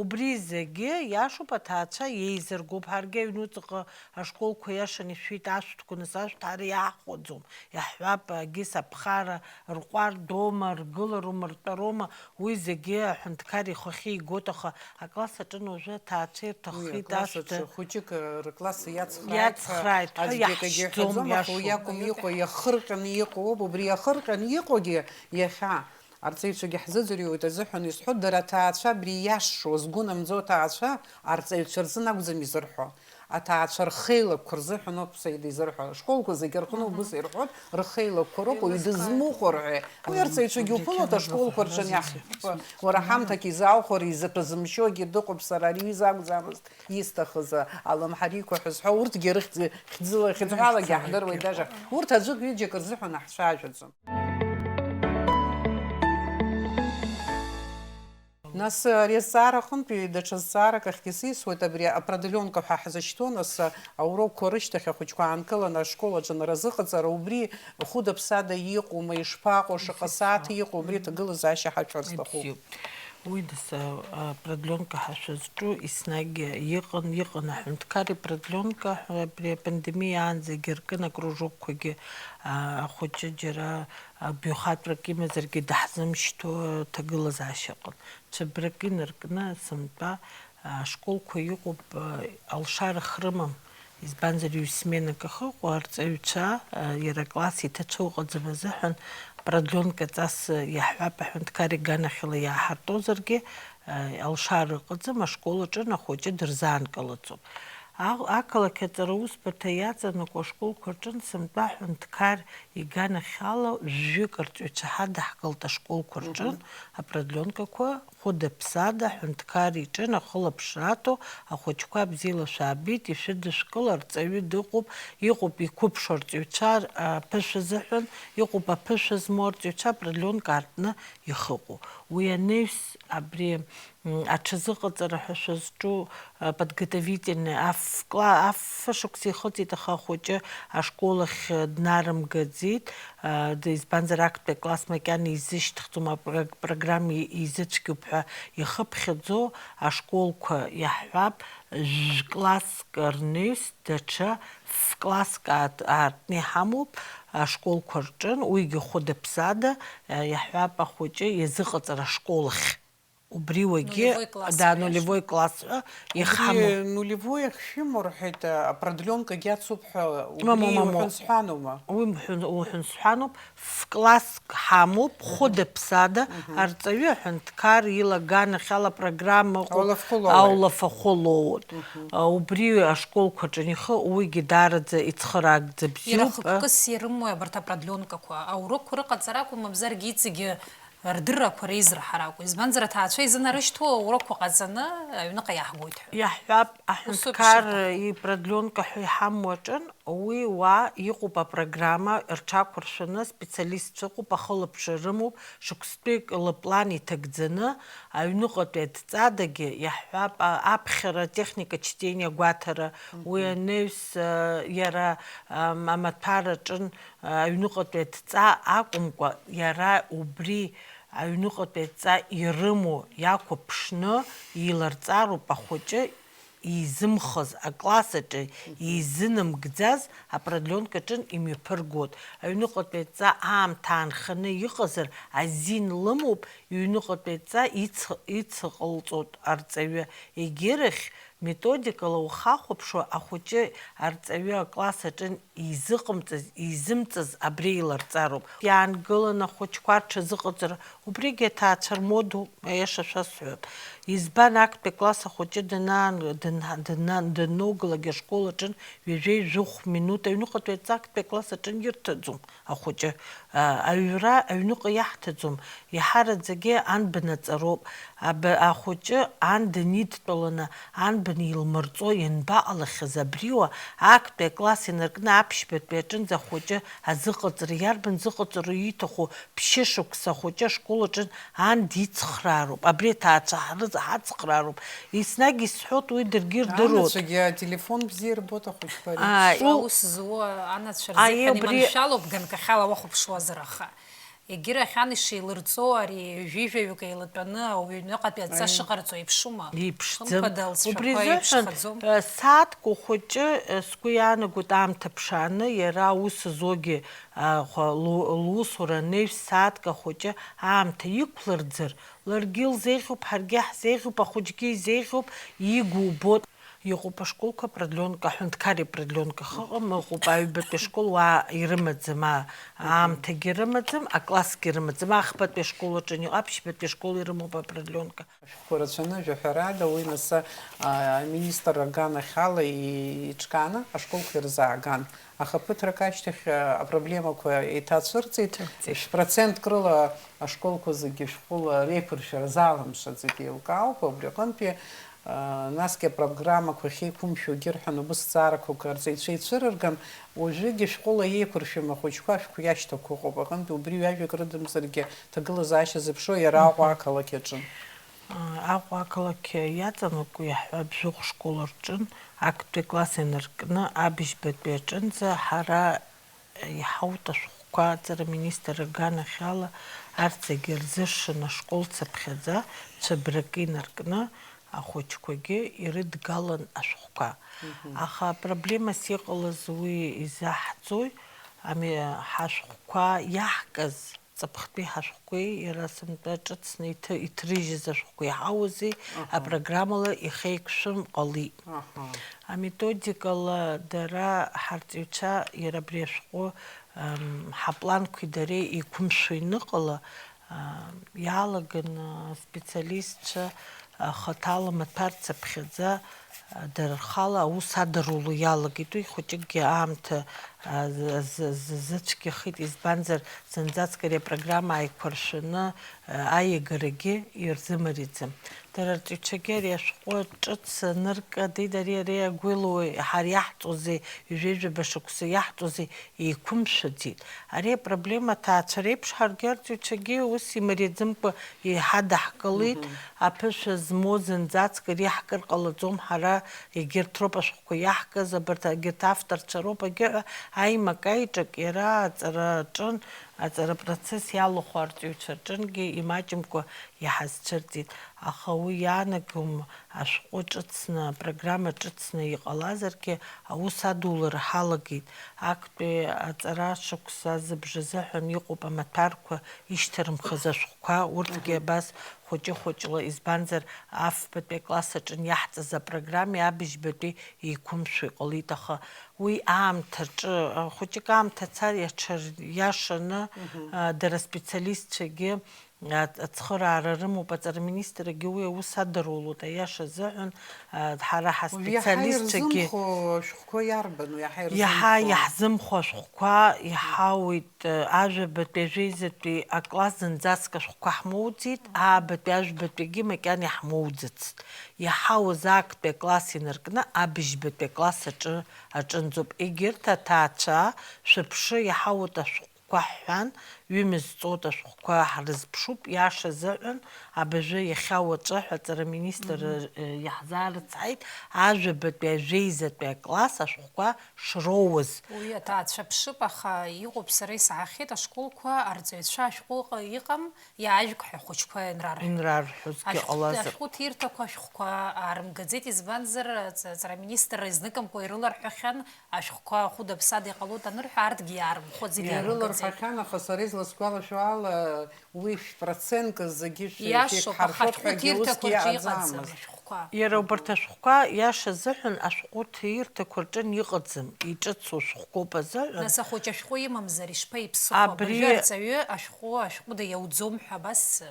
Убри зегьы иашоуп, аҭаацәа еизыргоуп. Ҳаргьы аҩнуҵаҟа ашколқәа иашаны ишәит ашәҭқәа, нас, ашәҭ ҳара иаҳхәаӡом. Иаҳҳәап, агьыс аԥхара рҟәардоума, ргылароума, ртәароума, уи зегьы аҳәынҭқар ихахьы игоит, аха акласс аҿы уажәы аҭаацәа Уи ирҭаххеит акласс ашәҭ. аҿы хәыҷык, э, рыкласс иацхрааит ҳәа Иацхрааит ҳәа аӡәгьы акагьы иаҳшьӡом, иҳәаӡом, аха уи иашоуп. Иакәым иҟоу иахырҟьаны иҟоуп, убри иахырҟьаны иҟоугьы иахьа арҵаҩцәагьы ҳзыӡырҩуеит азыҳәан исҳәоит, дара аҭаацәа абри иашшуа, згәы намӡо аҭаацәа арҵаҩцәа рзын акәӡам изырҳәо. Аҭаацәа рхеилакқәа рзыҳәан ауп Саида изырҳәо. Ашколқәа зегьы рҟны убыс ирҳәоит, рхеилакқәа роуп, уаҩ дызмыхәар ҳәа. Уи арҵаҩцәагьы уԥылоит ашколқәа рҿы иаҳ-, уара ҳамҭак изааухәар, изаҭәазымшьогьы дыҟоуп, сара ари изакәӡамызт исҭахыз, алымҳарақәа ҳәа зҳәо, урҭгьы рыхьӡ-, хьӡыла, хьыӡҳәалагьы иаҳдыруеит, даже урҭ аӡәык ҩыџьак рзыҳәан ҳцәажәаӡом. Нас, ари азҵаара аҟынтәи даҽа зҵаарак ахьгьы сисуеит, абри апродленка ҳәа ҳзышьҭоу, нас, аурокқәа рышьҭахь ахәыҷқәа аанкыланы ашкол аҿы нарзыҟаҵара, убри хәыда-ԥсада иҟоума, ишԥаҟоу, шаҟа сааҭ иҟоу, убри аҭагылазаашьа ҳашәҳәар сҭахуп. Ибзиоуп. Уи, нас, апродленка ҳәа шәызҿу еснагь иҟан, иҟан аҳәынҭқар ипродленка, абри апандемиа аанӡагьы ркын, акружокқәагьы, а, ахәыҷы џьара Абаҩхатәрак имазаргьы даҳзымшьҭуа ҭагылазаашьа ыҟан. Цәыббрак инаркны, сынтәа ашколқәа иҟоуп, алшара хрымам. Избанзар, ҩ-сменак ахьыҟоу арҵаҩцәа, иара акласс иҭацәу ыҟаӡам азыҳәан, продлёнка ҵас иаҳҳәап, аҳәынҭқар иганахьала иааҳартозаргьы, алшара ыҟаӡам, ашкол аҿы ахәыҷы дырзаанкылаӡом. Аҟ-, ақалақь аҵара усбарҭа иаҵанакуа ашколқәа рҿын сынтәа аҳәынҭқар иганахьала жәаҩык арҵаҩцәа ҳадаҳкылт ашколқәа рҿын, Мгм. апродлёнкақәа хәыда-ԥсада аҳәынҭқар иҿын ахылаԥшра аҭо, ахәыҷқәа бзиала шәаабеит, ишәыдышәкыл, арҵаҩы дыҟоуп, иҟоуп иқәыԥшуа арҵаҩцәа, а, аԥышәа азыҳәан, иҟоуп аԥышәа змоу арҵаҩцәа апродлёнка аартны ихыҟоу. Уи анаҩс абри М, аҽазыҟаҵара ҳәа шәызҿу, а, подготовительный, аф-, кла-, аф-, шықәса ихыҵит, аха ахәыҷы ашкол ахь, а, днарымгаӡеит, а, д-, избанзар, актәи акласс макьана изышьҭыхӡом, апро-, программа и-, изыцәгьоуп ҳәа ихыԥхьаӡо ашколқәа иаҳҳәап, жәкласск рнаҩс даҽа ф-, класск аат-, аартны иҳамоуп ашколқәа рҿын, уигьы хәыда-ԥсада, а, иаҳҳәап, ахәыҷы иазыҟаҵара ашкол ахь. Убри уагьы, Нулевой класс да, ҳәа нулевой класс ҳәа Убри иҳамоу. Нулевой ахьшәымоу рҳәеит, апродлёнкагьы ацуп ҳәа, убри Мамоу, мамоу. уҳәан сҳәанума? Уи мҳәан-, уҳәан сҳәануп, ф-класск ҳамоуп, Мгм. хәыда-ԥсада, Мгм. арҵаҩы аҳәынҭқар илаганахьала программа ыҟоуп, Аулафахәы лоуеит. Аулафахәы лоуеит. Мгм. А, убри ашколқәа рҿы ихы, уигьы даараӡа ицхыраагӡа Иара бзиоуп, а? хықәкыс ирымои абарҭ апродлёнкақәа? Аурокқәа рыҟаҵара акәым, мамзаргьы иҵегьы рдыррақәа реизраҳара акәу, избанзар, аҭаацәа изынарышьҭуа аурокқәа ҟаҵаны аҩныҟа иаҳгоит ҳәа. Иаҳҳәап, Усоуп аҳәынҭқар ишыҟоу. ипродлёнка ҳәа иҳамоу аҿын, уи уа иҟоуп апрограмма, рҽақәыршәаны специалистцәа ыҟоуп, ахылаԥшра рымоуп, шықәсҭәык лыплан иҭагӡаны, аҩныҟатәи адҵадагьы, иаҳҳәап, а-, аԥхьара, техника чтения агәаҭара, уи Мгм. анаҩс, а, иара, ам, амаҭәар аҿын, аҩныҟатәи адҵа акәымкәа, иара убри аҩныҟатәи адҵа ирымоу иақәыԥшны, иларҵароуп ахәыҷы изымхыз, акласс аҿы изынамгӡаз апродлёнка аҿын имҩаԥыргоит. Аҩныҟатәи адҵа аамҭа аанханы иҟазар, азин лымоуп, иҩныҟатәи адҵа ицы-, ицыҟалҵоит арҵаҩы. Егьирахь, методикала ухахәаԥшуа, ахәыҷы арҵаҩы акласс аҿын изыҟамҵаз, изымҵаз абри еиларҵароуп. Иаангылан ахәыҷқәа рҽазыҟаҵара, убригьы аҭаацәа рмодоуп, аиаша шәасҳәап. Избан, актәи акласс ахәыҷы данаан-, дын-, дына-, данногылак ашкол аҿын ҩажәеи жәохә минуҭ, аҩныҟатәи аҵа актәи акласс аҿын ирҭаӡом. Ахәыҷы, а, аҩра аҩныҟа иаҳҭаӡом, иаҳараӡагьы ан бнаҵароуп. Аб-, ахәыҷы ан данидтәаланы, ан Илмырҵо ианбаҟалахьаз абриуа, актәи акласс инаркны аԥшьбатәи аҿынӡа ахәыҷы азыҟаҵара, иарбан зыҟаҵароу ииҭаху, ԥшьышықәса ахәыҷы ашкол аҿы ан дицхраароуп, абри аҭаацәа ҳрыц-, ҳацхраароуп. Еснагь исҳәоит, уи даргьы ирдыруеит. Анацәагьы ателефон бзиа ирбоит ахәыҷқәа реиԥш. Ааи. Аус зуа анацәа рзыҳәан, аиеи, убри иманшәалоуп, ганкахьала уахәаԥшуазар, аха. Егьырахь ан ишеилырҵо ари ҩажәижәаҩык еилатәаны ауаҩы ҩныҟатәи адҵа шыҟарҵо еиԥшума? Иԥшӡам. Хымԥада лцәақәа еиԥшхаӡом. Убри азыҳәан, э, сааҭк ухәыҷы, э, сгәы иаанагоит аамҭа ԥшааны, иара аус зугьы, э, хәа-, лу-, лусура анаҩс сааҭк ахәыҷы аамҭа иқәлырӡыр, ларгьы илзеиӷьуп, ҳаргьы ҳзеиӷьуп, ахәыҷгьы изеиӷьуп, игәы убоит. Иҟоуп ашколқәа продленка, аҳәынҭқарреи продленка хыҟам, ыҟоуп аҩбатәи ашкол, уа ирымаӡам, а-, аамҭагьы рымаӡам, аклассгьы рымаӡам, ахԥатәи ашкол аҿы аниҟ-, аԥшьбатәи ашкол ирымоуп апродленка. Ашәҟәқәа рацәаны, жәаҳәарада, уи нас, а, аминистр аганахьала и-, иҿкааны ашколқәа ирзааган. Аха ԥыҭрак ашьҭахь, а, апроблемақәа еиҭацәырҵит. Цәырҵит. Шә-, процентк рыла ашколқәа зегьы шәҟәыла реиқәыршәара залымшаӡеит, еилкаауп, убри аҟынтәи Насгьы апрограммақәа ахьеиқәымшәогьы рҳәан, убыс зҵаарақәак арҵаҩцәа еицәырырган, уажәыгьы шәҟәыла еиқәыршәым ахәыҷқәа ашәҟәы иашьҭақәа ыҟоуп. Аҟынтәи убри ҩажәак рыдымзаргьы, ҭагылазаашьа зыԥшуа иара Аҟәа ақалақь аҿын. Аҟәа ақалақь иаҵанакуа иаҳҳәап, жәохә школ рҿын, актәи акласс инаркны, абыжьбатәи аҿынӡа ҳара Иҳауҭашәҟәқәа аҵара аминистр аганахьала арҭ зегьы рзы шын ашкол цыԥхьаӡа цәыбракы инаркны, ахәыҷқәагьы ирыдгалан ашәҟәқәа. Мгм. Аха апроблемас иҟалаз уи изаҳӡои, ами, ҳашәҟәқәа иаҳкыз ҵыԥхтәи ҳашәҟәқәеи иара сынтәа ҿыцны иҭы-, иҭрыжьыз ашәҟәқәа иҳауази, аҳа, апрограммала ихеиқәшәым ҟалеит. Аҳа. Аметодикала дара ҳарҵаҩцәа иара абри ашәҟәы, ам, ҳапланқәеи дареи еиқәымшәо иныҟала, а, иалаган, а, специалистцәа, а, хаҭала маҭәарцыԥхьаӡа, а, дара рхала аус адаруло иалагеит. Уи хәыҷыкгьы аамҭа, а, з-, з-, з-, зыцәгьахеит, избанзар, зынӡаск ари апрограмма ааиқәыршәаны, а, аиагарагьы ирзымариаӡам. Дара рҵаҩцәагьы ари ашәҟәы ҿыц аныркадеит, ари, ари агәылоу, ҳара иаҳҵозеи, ҩажәа-ҩажәаба шықәса иаҳҵозеи, еиқәымшәаӡеит. Ари апроблема аҭаацәа реиԥш ҳаргьы арҵаҩцәагьы ус имариаӡымкәа иҳадаҳкылеит, мгм, аԥышәа змоу зынӡаск ари ҳкыр ҟалаӡом, ҳара егьырҭ роуп ашәҟәқәа иаҳкыз, абарҭ егьырҭ авторцәа роуп, егьырҭ аимак-аиҿак иара аҵара аҿын, аҵара апроцесс иалахәу арҵаҩцәа рҿынгьы имаҷымкәа иҳазцәырҵит, аха уи иаанагом ашәҟәы ҿыцны, апрограмма ҿыцны иҟалазаргьы, аус адулара ҳалагеит. Актәи аҵара шықәса зыбжазыҳәан иҟоуп амаҭәарқәа ишьҭарымхыз ашәҟәқәа, урҭгьы, мгм, абас хәыҷы-хәыҷла, избанзар, афбатәи акласс аҿы иаҳҵаз апрограммеи абыжьбатәи еиқәымшәо иҟалеит, аха уи аамҭа рҿы, хәыҷык аамҭа цар иаҽариашаны, мгм, а, дара аспециалистцәагьы Ац-, ацхыраара рымоуп, аҵара министргьы уи аус адарулоит, аиаша азыҳәан, а, ҳара уажә иаҳа ҳаспециалистцәагьы ирзымхо ашәҟәқәа иарбану, иаҳа иаҳа ирзымхо? Иаҳзымхо ашәҟәқәа иҳауеит, а, ажәабатәи, ажәеизатәи акласс зынӡаск ашәҟәқәа ҳмоуӡеит, аабатәи, ажәбатәигьы макьана иаҳмоуӡацт. Иҳауз актәи акласс инаркны абыжьбатәи акласс аҿы аҿынӡоуп. Егьырҭ аҭаацәа шәыԥшы, иҳауеит ашәҟәқәа. Ҳәан, ҩымз ҵоит ашәҟәқәа ҳрызԥшуп, иаша азыҳәан, абыржәы иахьа уаҵәы ҳәа аҵара аминистр, мгм, э, иаҳзаарыцҳаит, ажәабатәи, ажәеизатәи акласс ашәҟәқәа шроуаз. Уи аҭаацәа ԥшып, аха иҟоуп, сара исаҳахьеит, ашколқәа арҵаҩцәа ашәҟәы ыҟа-, иҟам, иаажәг ҳәа ахәыҷқәа ианрарҳә-, инрарҳәозгьы ашәҟәы-, ҟалазар. Ашәҟәы ҭирҭақәа ашәҟәқәа аарымгаӡеит, избанзар, аҵ-, аҵара аминистр изныкымкәа ирыларҳәахьан, ашәҟәқәа хәыда-ԥсада иҟалоит анырҳәа, арҭгьы иаарымхәыцит, иаарымгаӡеит. Ирыларҳәахьан, аха сара изласгәалашәо ала, уи шә-процентк зегьы шә-, иашоуп, аха шәеиқәҳаршәоит ҳәагьы ашәҟәы усгьы ҭирҭақәа рҿы иҟаӡамызт. Иҟаӡам ашәҟәқәа. Иара убарҭ ашәҟәқәа, иаша азыҳәан, ашәҟәы ҭирҭақәа рҿы иҟаӡам, иҿыцу шәҟәқәоуп азыҳәан. Нас ахәыҷы ашәҟәы имамзар ишԥаиԥсыхәо? Абри абыржәы арҵаҩы ашәҟәы, ашәҟәы даиауӡом ҳәа абас,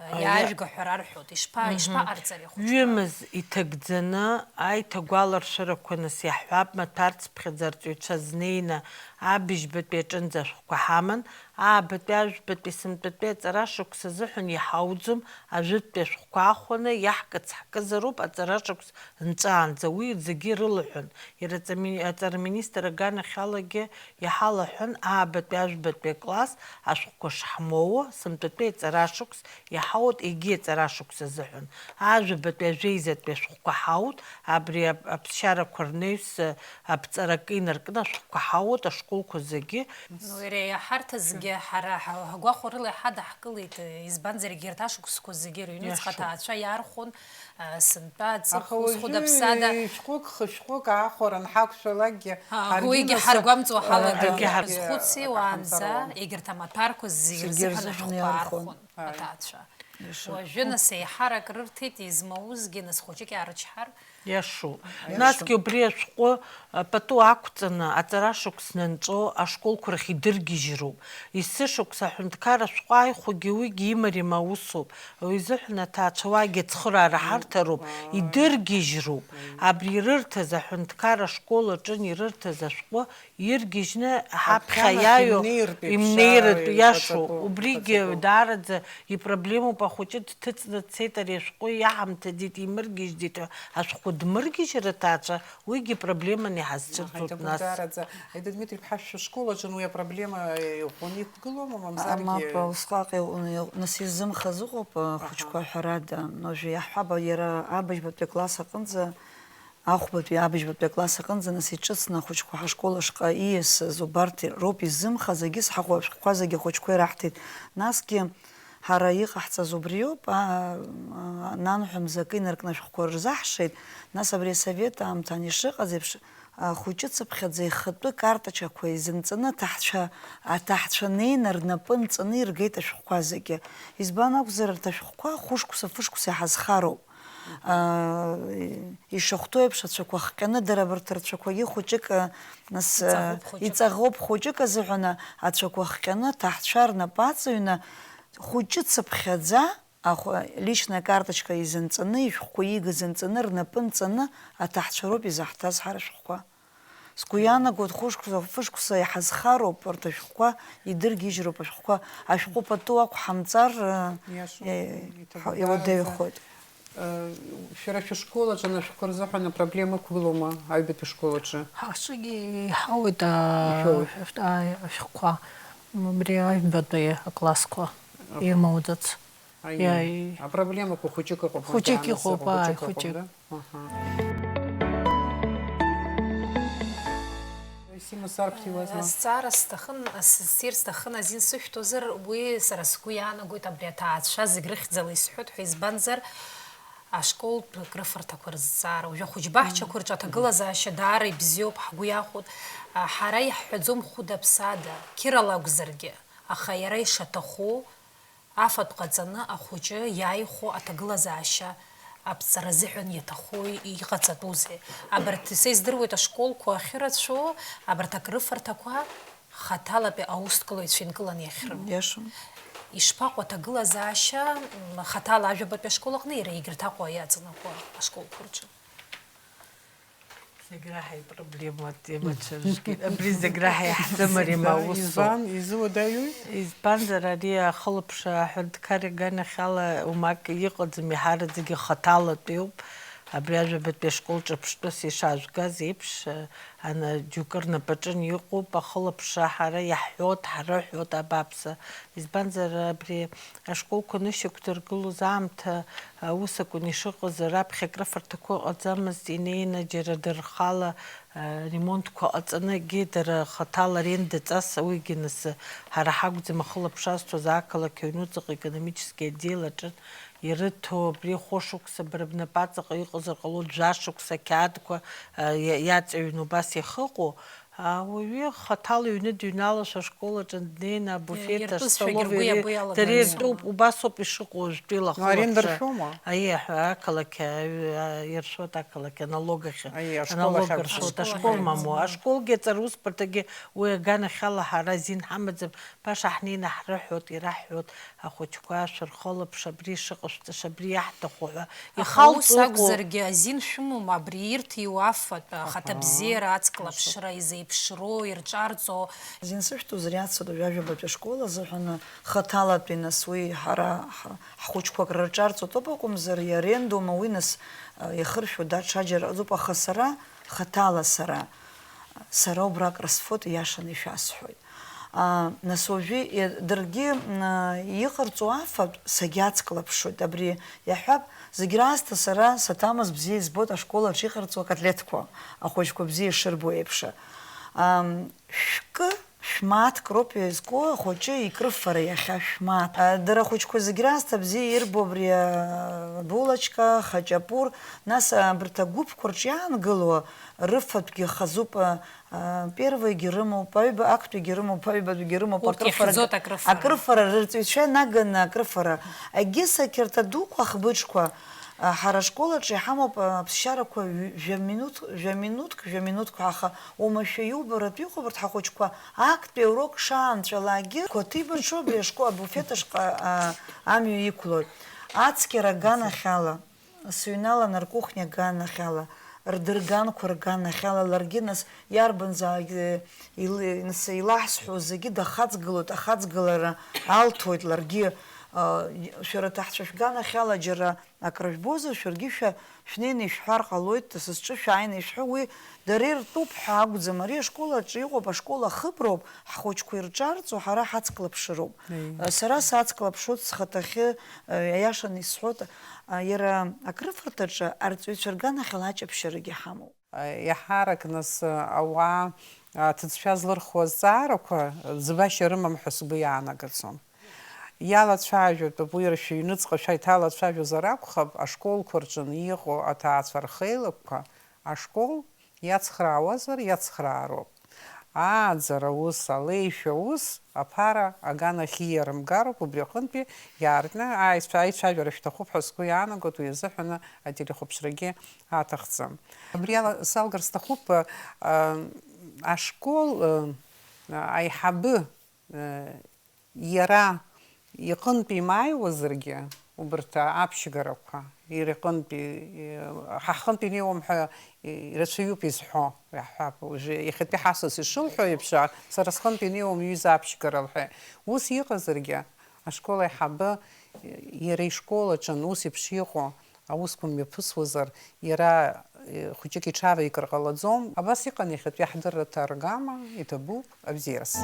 Аиа-, иаажәга ҳәа рарҳәоит. Ишԥа-, мгм, ишԥаҟарҵари ахәыҷқәа? Ҩымыз иҭагӡаны аиҭагәаларшәарақәа нас иаҳҳәап, маҭәарцыԥхьаӡа арҵаҩцәа знеины абыжьбатәи аҿынӡа ашәҟәқәа ҳаман, аабатәи, ажәбатәи, сынтәатәи аҵарашықәс азыҳәан иҳауӡом, ажәытәтәи ашәҟәқәа аахәаны иаҳкыц ҳкызароуп аҵарашықәс нҵәаанӡа, уи зегьы ирылаҳәан. Иара аҵами-, аҵара министр аганахьалагьы иҳалаҳәан, аабатәи, ажәбатәи акласс ашәҟәқәа шҳмоуа, сынтәатәи аҵарашықәс иҳауеит, егьи аҵарашықәс азыҳәан. Ажәабатәи, ажәеизатәи ашәҟәқәа ҳауеит, абри ап-, аԥсшьарақәа рнаҩс, э, аԥҵаракы инаркны ашәҟәқәа ҳауеит, ашколқәа зегьы. Ну, иара иаҳарҭазгьы ҳара ҳа-, ҳгәахәарыла иҳадаҳкылеит, э, избанзар, егьырҭ ашықәсқәа зегьы рыҩнуҵҟа Иашоуп. Аҭаацәа иаархон, э, сынтәа, ҵыԥх, Аха уажәы узхәыда, ԥсада. Шәҟәык, хышәҟәык аахәара анҳақәшәалакгьы, А, ҳаргьы уигьы нас, ҳаргәамҵуа а, ҳалагеит. Егьи ҳар-, Зхәыци ҳамцар уаанӡа, ауан. Егьырҭ амаҭәарқәа зегьы Зегьы рзыҳәан рзыҳәан ашәҟәқәа иаархон. Иаархон. Аҭаацәа. Иашоуп. Уажәы, нас, еиҳарак рырҭеит, измаузгьы, нас, хәыҷык иаарычҳар. Иашоуп. Иашоуп. Насгьы убри ашәҟәы, а, пату ақәҵаны, аҵарашықәс нанҵәо ашколқәа рахь идыргьежьроуп. Есышықәс аҳәынҭқар ашәҟәы ааихәогьы уигьы имариам аусоуп. Уи изыҳәан аҭаацәа уаагьы ацхыраара ҳарҭароуп, идыргьежьроуп. Абри ирырҭаз аҳәынҭқар ашкол аҿы ирырҭаз ашәҟәы иргьежьны ҳаԥхьа Аԥхьанахь иааиуа имнеиртә еиԥш, имнеиртә иаша иҟаҵатәу, убригьы иҟаҵатәу. Даараӡа ипроблемоуп, ахәыҷы дҭыҵны дцеит, ари ашәҟәы иаҳамҭаӡеит, имыргьежьӡеит ҳәа, ашәҟәы дмыргьежьыр аҭаацәа, уигьы проблеманы иҳазцәырҵуеит. Аҳаиҭагәык нас. Даараӡа, Аида Дмитри-иԥҳа, шәышкол аҿы уи апроблема, э, иӷәӷәаны иқәгылоума, мамзаргьы? Мап, усҟак иу-, иу-, нас изымхаз ыҟоуп, э, Аҳа. Ахәыҷқәа, ҳәарада, уажәы иаҳҳәап, иара абыжьбатәи акласс аҟынӡа, ахәбатәи абыжьбатәи акласс аҟынӡа, нас иҿыцны ахәыҷқәа ҳашкол ашҟа ииасыз убарҭ роуп изымхаз, егьыс ҳаҟоу ашәҟәқәа зегьы ахәыҷқәа ираҳҭеит. Насгьы ҳара иҟаҳҵаз убриоуп, а, а, нанҳәа мзакы инаркны ашәҟәқәа рзаҳшеит, нас абри асовет аамҭан ишыҟаз еиԥш, ахәыҷы цыԥхьаӡа ихатәы карточкақәа изынҵаны аҭаҳцәа, аҭаҳцәа неины рнапы нҵаны иргеит ашәҟәқәа зегьы. Избан акәзар, арҭ ашәҟәқәа хәышықәса, фышықәса иҳазхароуп. Аа, ишахәҭоу еиԥш, ацәақәа хҟьаны, дара абарҭ рцәақәагьы хәыҷык, а, нас, а, Иҵаӷоуп хәыҷык. Иҵаӷоуп хәыҷык азыҳәан, а, ацәақәа хҟьаны, аҭаҳцәа рнапы аҵаҩны, хәыҷы цыԥхьаӡа, ахә-, личная карточка изынҵаны, ишәҟәқәа иигаз нҵаны, рнапы нҵаны, аҭаҳцәа роуп изаҳҭаз ҳара шәҟәқәа. Сгәы иаанагоит, хәышықәса, фышықәса иҳазхароуп, урҭ ашәҟәқәа идыргьежьроуп, ашәҟәқәа, ашәҟәы пату ақәҳамҵар, э, Иашоуп, э, иҭабуп, иуадаҩхоит. Э, шәара шәышкол аҿы анышәқәа рзыҳәан апроблема ықәгылоума, аҩбатәи школ аҿы? Ҳаҿгьы иҳауеит, а, Ишәоуеит. Ашәҟәқәа, абри аҩбатәи аклассқәа Аха. Ирмоуӡац. Аиеи, Иаи. Апроблемақәа хәыҷык ыҟоуп, Хәыҷык макьана иҟоуп, сыҟоуп, ааи, хәыҷык ыҟоуп, хәыҷык. Да? Аҳа. Сима, сарԥҭиуазма? Азҵаара сҭахын, ссир сҭахын азин сышәҭозар, уи сара сгәы иаанагоит, абри аҭаацәа зегь рыхьӡала исҳәоит ҳәа, избанзар, ашколтә крыфарҭақәа рызҵаара, уажәы ахәыҷбаҳчақәа рҿы аҭагылазаашьа даара ибзиоуп, ҳгәы иахәоит. Ҳара иаҳҳәаӡом хәыда-ԥсада, қьырала акәзаргьы, аха иара ишаҭаху, афатә ҟаҵаны ахәыҷы иааихәо аҭагылазаашьа аԥҵара азыҳәан иаҭаху иҟаҵатәузеи? Абарҭ, са издыруеит, ашколқәа ахьырацәоу, абарҭ акрыфарҭақәа хаҭалатәи аусҭгылаҩцәа инкыланы иахьрымоу. Иашам. Ишԥаҟоу аҭагылазаашьа, м, хаҭала ажәабатәи ашкол аҟны, иара егьырҭ Аҟәа иаҵанакуа ашколқәа рҿы? Зегь раҳа ипроблема атема цәыржгеит. Абри зегь раҳа иаҳзымариам Избан, аусура. Избан, изуадаҩуи? Избанзар, ари ахылаԥшра аҳәынҭқар иганахьала умак иҟаӡам, иҳараӡагьы хаҭалатәиуп. Абри ажәабатәи ашкол ҿырԥштәыс ишажәгаз еиԥш, ана џьоукы рнапаҿы иҟоуп, ахылаԥшра ҳара иаҳҳәоит, ҳрыҳәоит, абааԥсы. Избанзар, абри ашколқәа нышьақәдыргылоз аамҭа, аус акәын ишыҟаз, раԥхьа акрыфарҭақәа ыҟаӡамызт, инеины џьара дырхала, а, ремонтқәа ҟаҵаны, егьи дара хаҭала арендаҵас, уигьы нас ҳара ҳакәӡам ахылаԥшра азҭоз, ақалақь аҩнуҵаҟа економический отдел аҿы ирыҭо, абри хәышықәса бара бнапаҵаҟа иҟазар ҟалоит, жәашықәса ақьаадқәа, а, иа-, иаҵаҩны убас иахыҟоу, Ауаҩы хаҭала иҩны дыҩналашәа ашкол аҿы днеины абуфеҭ, Иртәызшәагьы астоловиа ргәы иабо иалагар дара азы. Иртәуп, убас ауп ишыҟоу уажәтәи Ну, аренда лахылаԥшра. Ршәома? Аиеи, аҳәа, ақалақь аҩ-, а, иршоит ақалақь аналог ахьы. Аиеи, ашкол Аналог ахь ршоит, ашкол. Ашкол ахь мамоу. Ашколгьы аҵара усбарҭагьы уи аганахьала ҳара азин ҳамаӡам, баша ҳнеины ҳрыҳәоит, ираҳҳәоит, ахәыҷқәа шәырхылаԥш, абри шыҟашәҵаша, абри иаҳҭаху ҳәа. Аха ус иахалҵ ыҟоу. Акәзаргьы азин шәымоума абри ирҭиуа афатә, ахаҭабзиара, ацклаԥшра изеиԥ-, ԥшроу, ирҿарҵо. Зин сышәҭоз риацәажәатәу жәабатәи ашкол азыҳәан хаҭалатәи, нас уи ҳара ҳ- ҳхәыҷқәа акрырҿарҵо тоуп акәымзар, иарендоума уи, нас, а, иахыршәу даҽаџьара ыҟоуп, аха сара, хаҭала сара, сара убра акрысфоит, ииашаны ишәасҳәоит. А, нас уажәы, е, даргьы, м, а, иҟарҵо афатә сагьацклаԥшуеит. Абри иаҳҳәап, зегь раасҭа сара саҭамыз бзиа избоит ашкол аҿы иҟарҵо акотлеҭқәа, ахәыҷқәа бзиа ишырбо еиԥш. Ам, шәкы, шәмааҭк роуп иазку ахәыҷы икрыфара иахьа шәмааҭ. А, дара ахәыҷқәа зегь раасҭа бзиа ирбо абри, а, булочка, хачапур, нас, а, абарҭ агәыԥқәа рҿы иаангыло рыфатәгьы хазуп, а, а, первыйгьы рымоуп, аҩба, актәигьы рымоуп, аҩбатәигьы рымоуп, Урҭ акрыфара, иахьӡоит акрыфара. Акрыфара рырҵаҩцәа инаганы акрыфара. Егьыс ақьырҭа дуқәа, ахбыџқәа, а, ҳара ашкол аҿы иҳамоуп, а, аԥсшьарақәа ҩ-, жәа минуҭ, жәа минуҭк, жәа минуҭк ҳәа, аха уамашәа иубаратәы иҟоуп урҭ ҳахәыҷқәа, актәи аурок шаанҵәалакгьы, қәаҭибаҽу абри ашкол абуфет ашҟа, а, амҩа иқәлоит. Ацқьара аганахьала, сыҩналан ркухниа аганахьала, рдырганқәа рганахьала, ларгьы нас иарбанзаалак, э, ил-, нас илаҳзҳәо зегьы дахаҵгылоит, ахаҵгылара алҭоит ларгьы, а, шәара аҭаҳцәа шәганахьала џьара акрыжәбозар, шәаргьы шәа-, шәнеины ишәҳәар ҟалоит, са сҿы шәааины ишәҳәо, уи дара иртәуп ҳәа акәӡам, ари ашкол аҿы иҟоуп, ашкол ахыброуп, ҳхәыҷқәа ирҿарҵо, ҳара ҳацклаԥшыроуп. Еи. Сара сацклаԥшуеит схаҭахьы, аиашаны исҳәоит, иара акрыфарҭаҿы арҵаҩцәа рганахьала аҷаԥшьарагьы ҳамоуп. Еиҳарак нас ауаа аҭыӡшәа злырхуа азҵаарақәа ӡбашьа рымам ҳәа сгәы иаанагацәом. Иалацәажәатәуп уи, ршәы ҩныҵҟа шәа иҭалацәажәозар акәхап, ашколқәа рҿы иҟоу аҭаацәа рхеилакқәа ашкол иацхраауазар, иацхраароуп. Ааӡара ус, алеишәа ус, аԥара аганахь ииарымгароуп, убри аҟынтәи иаартны аицәа-, аицәажәара шәҭахуп ҳәа сгәы иаанагоит, уи азыҳәаны ателехәаԥшрагьы аҭахӡам. Абри ала салгар сҭахуп, а, а, ашкол, а, аиҳабы, а, иара иҟынтә имааиуазаргьы, убарҭ аԥшьгарақәа, иара иҟынтәи, ҳа ҳҟынтә инеиуам ҳәа ирацәаҩуп изҳәо, иаҳҳәап, уже иахьатәи ҳасас ишылҳәо еиԥш, сара сҟынтә инеиуам ҩыза аԥшьгара лҳәеит. Ус иҟазаргьы, ашкол аиҳабы иара ишкол аҿы ус еиԥш иҟоу аусқәа мҩаԥысуазар, иара, э, хәыҷык иҽавикыр ҟалаӡом. Абас иҟан иахьатәи ҳдырраҭа аргама, иҭабуп, абзиараз.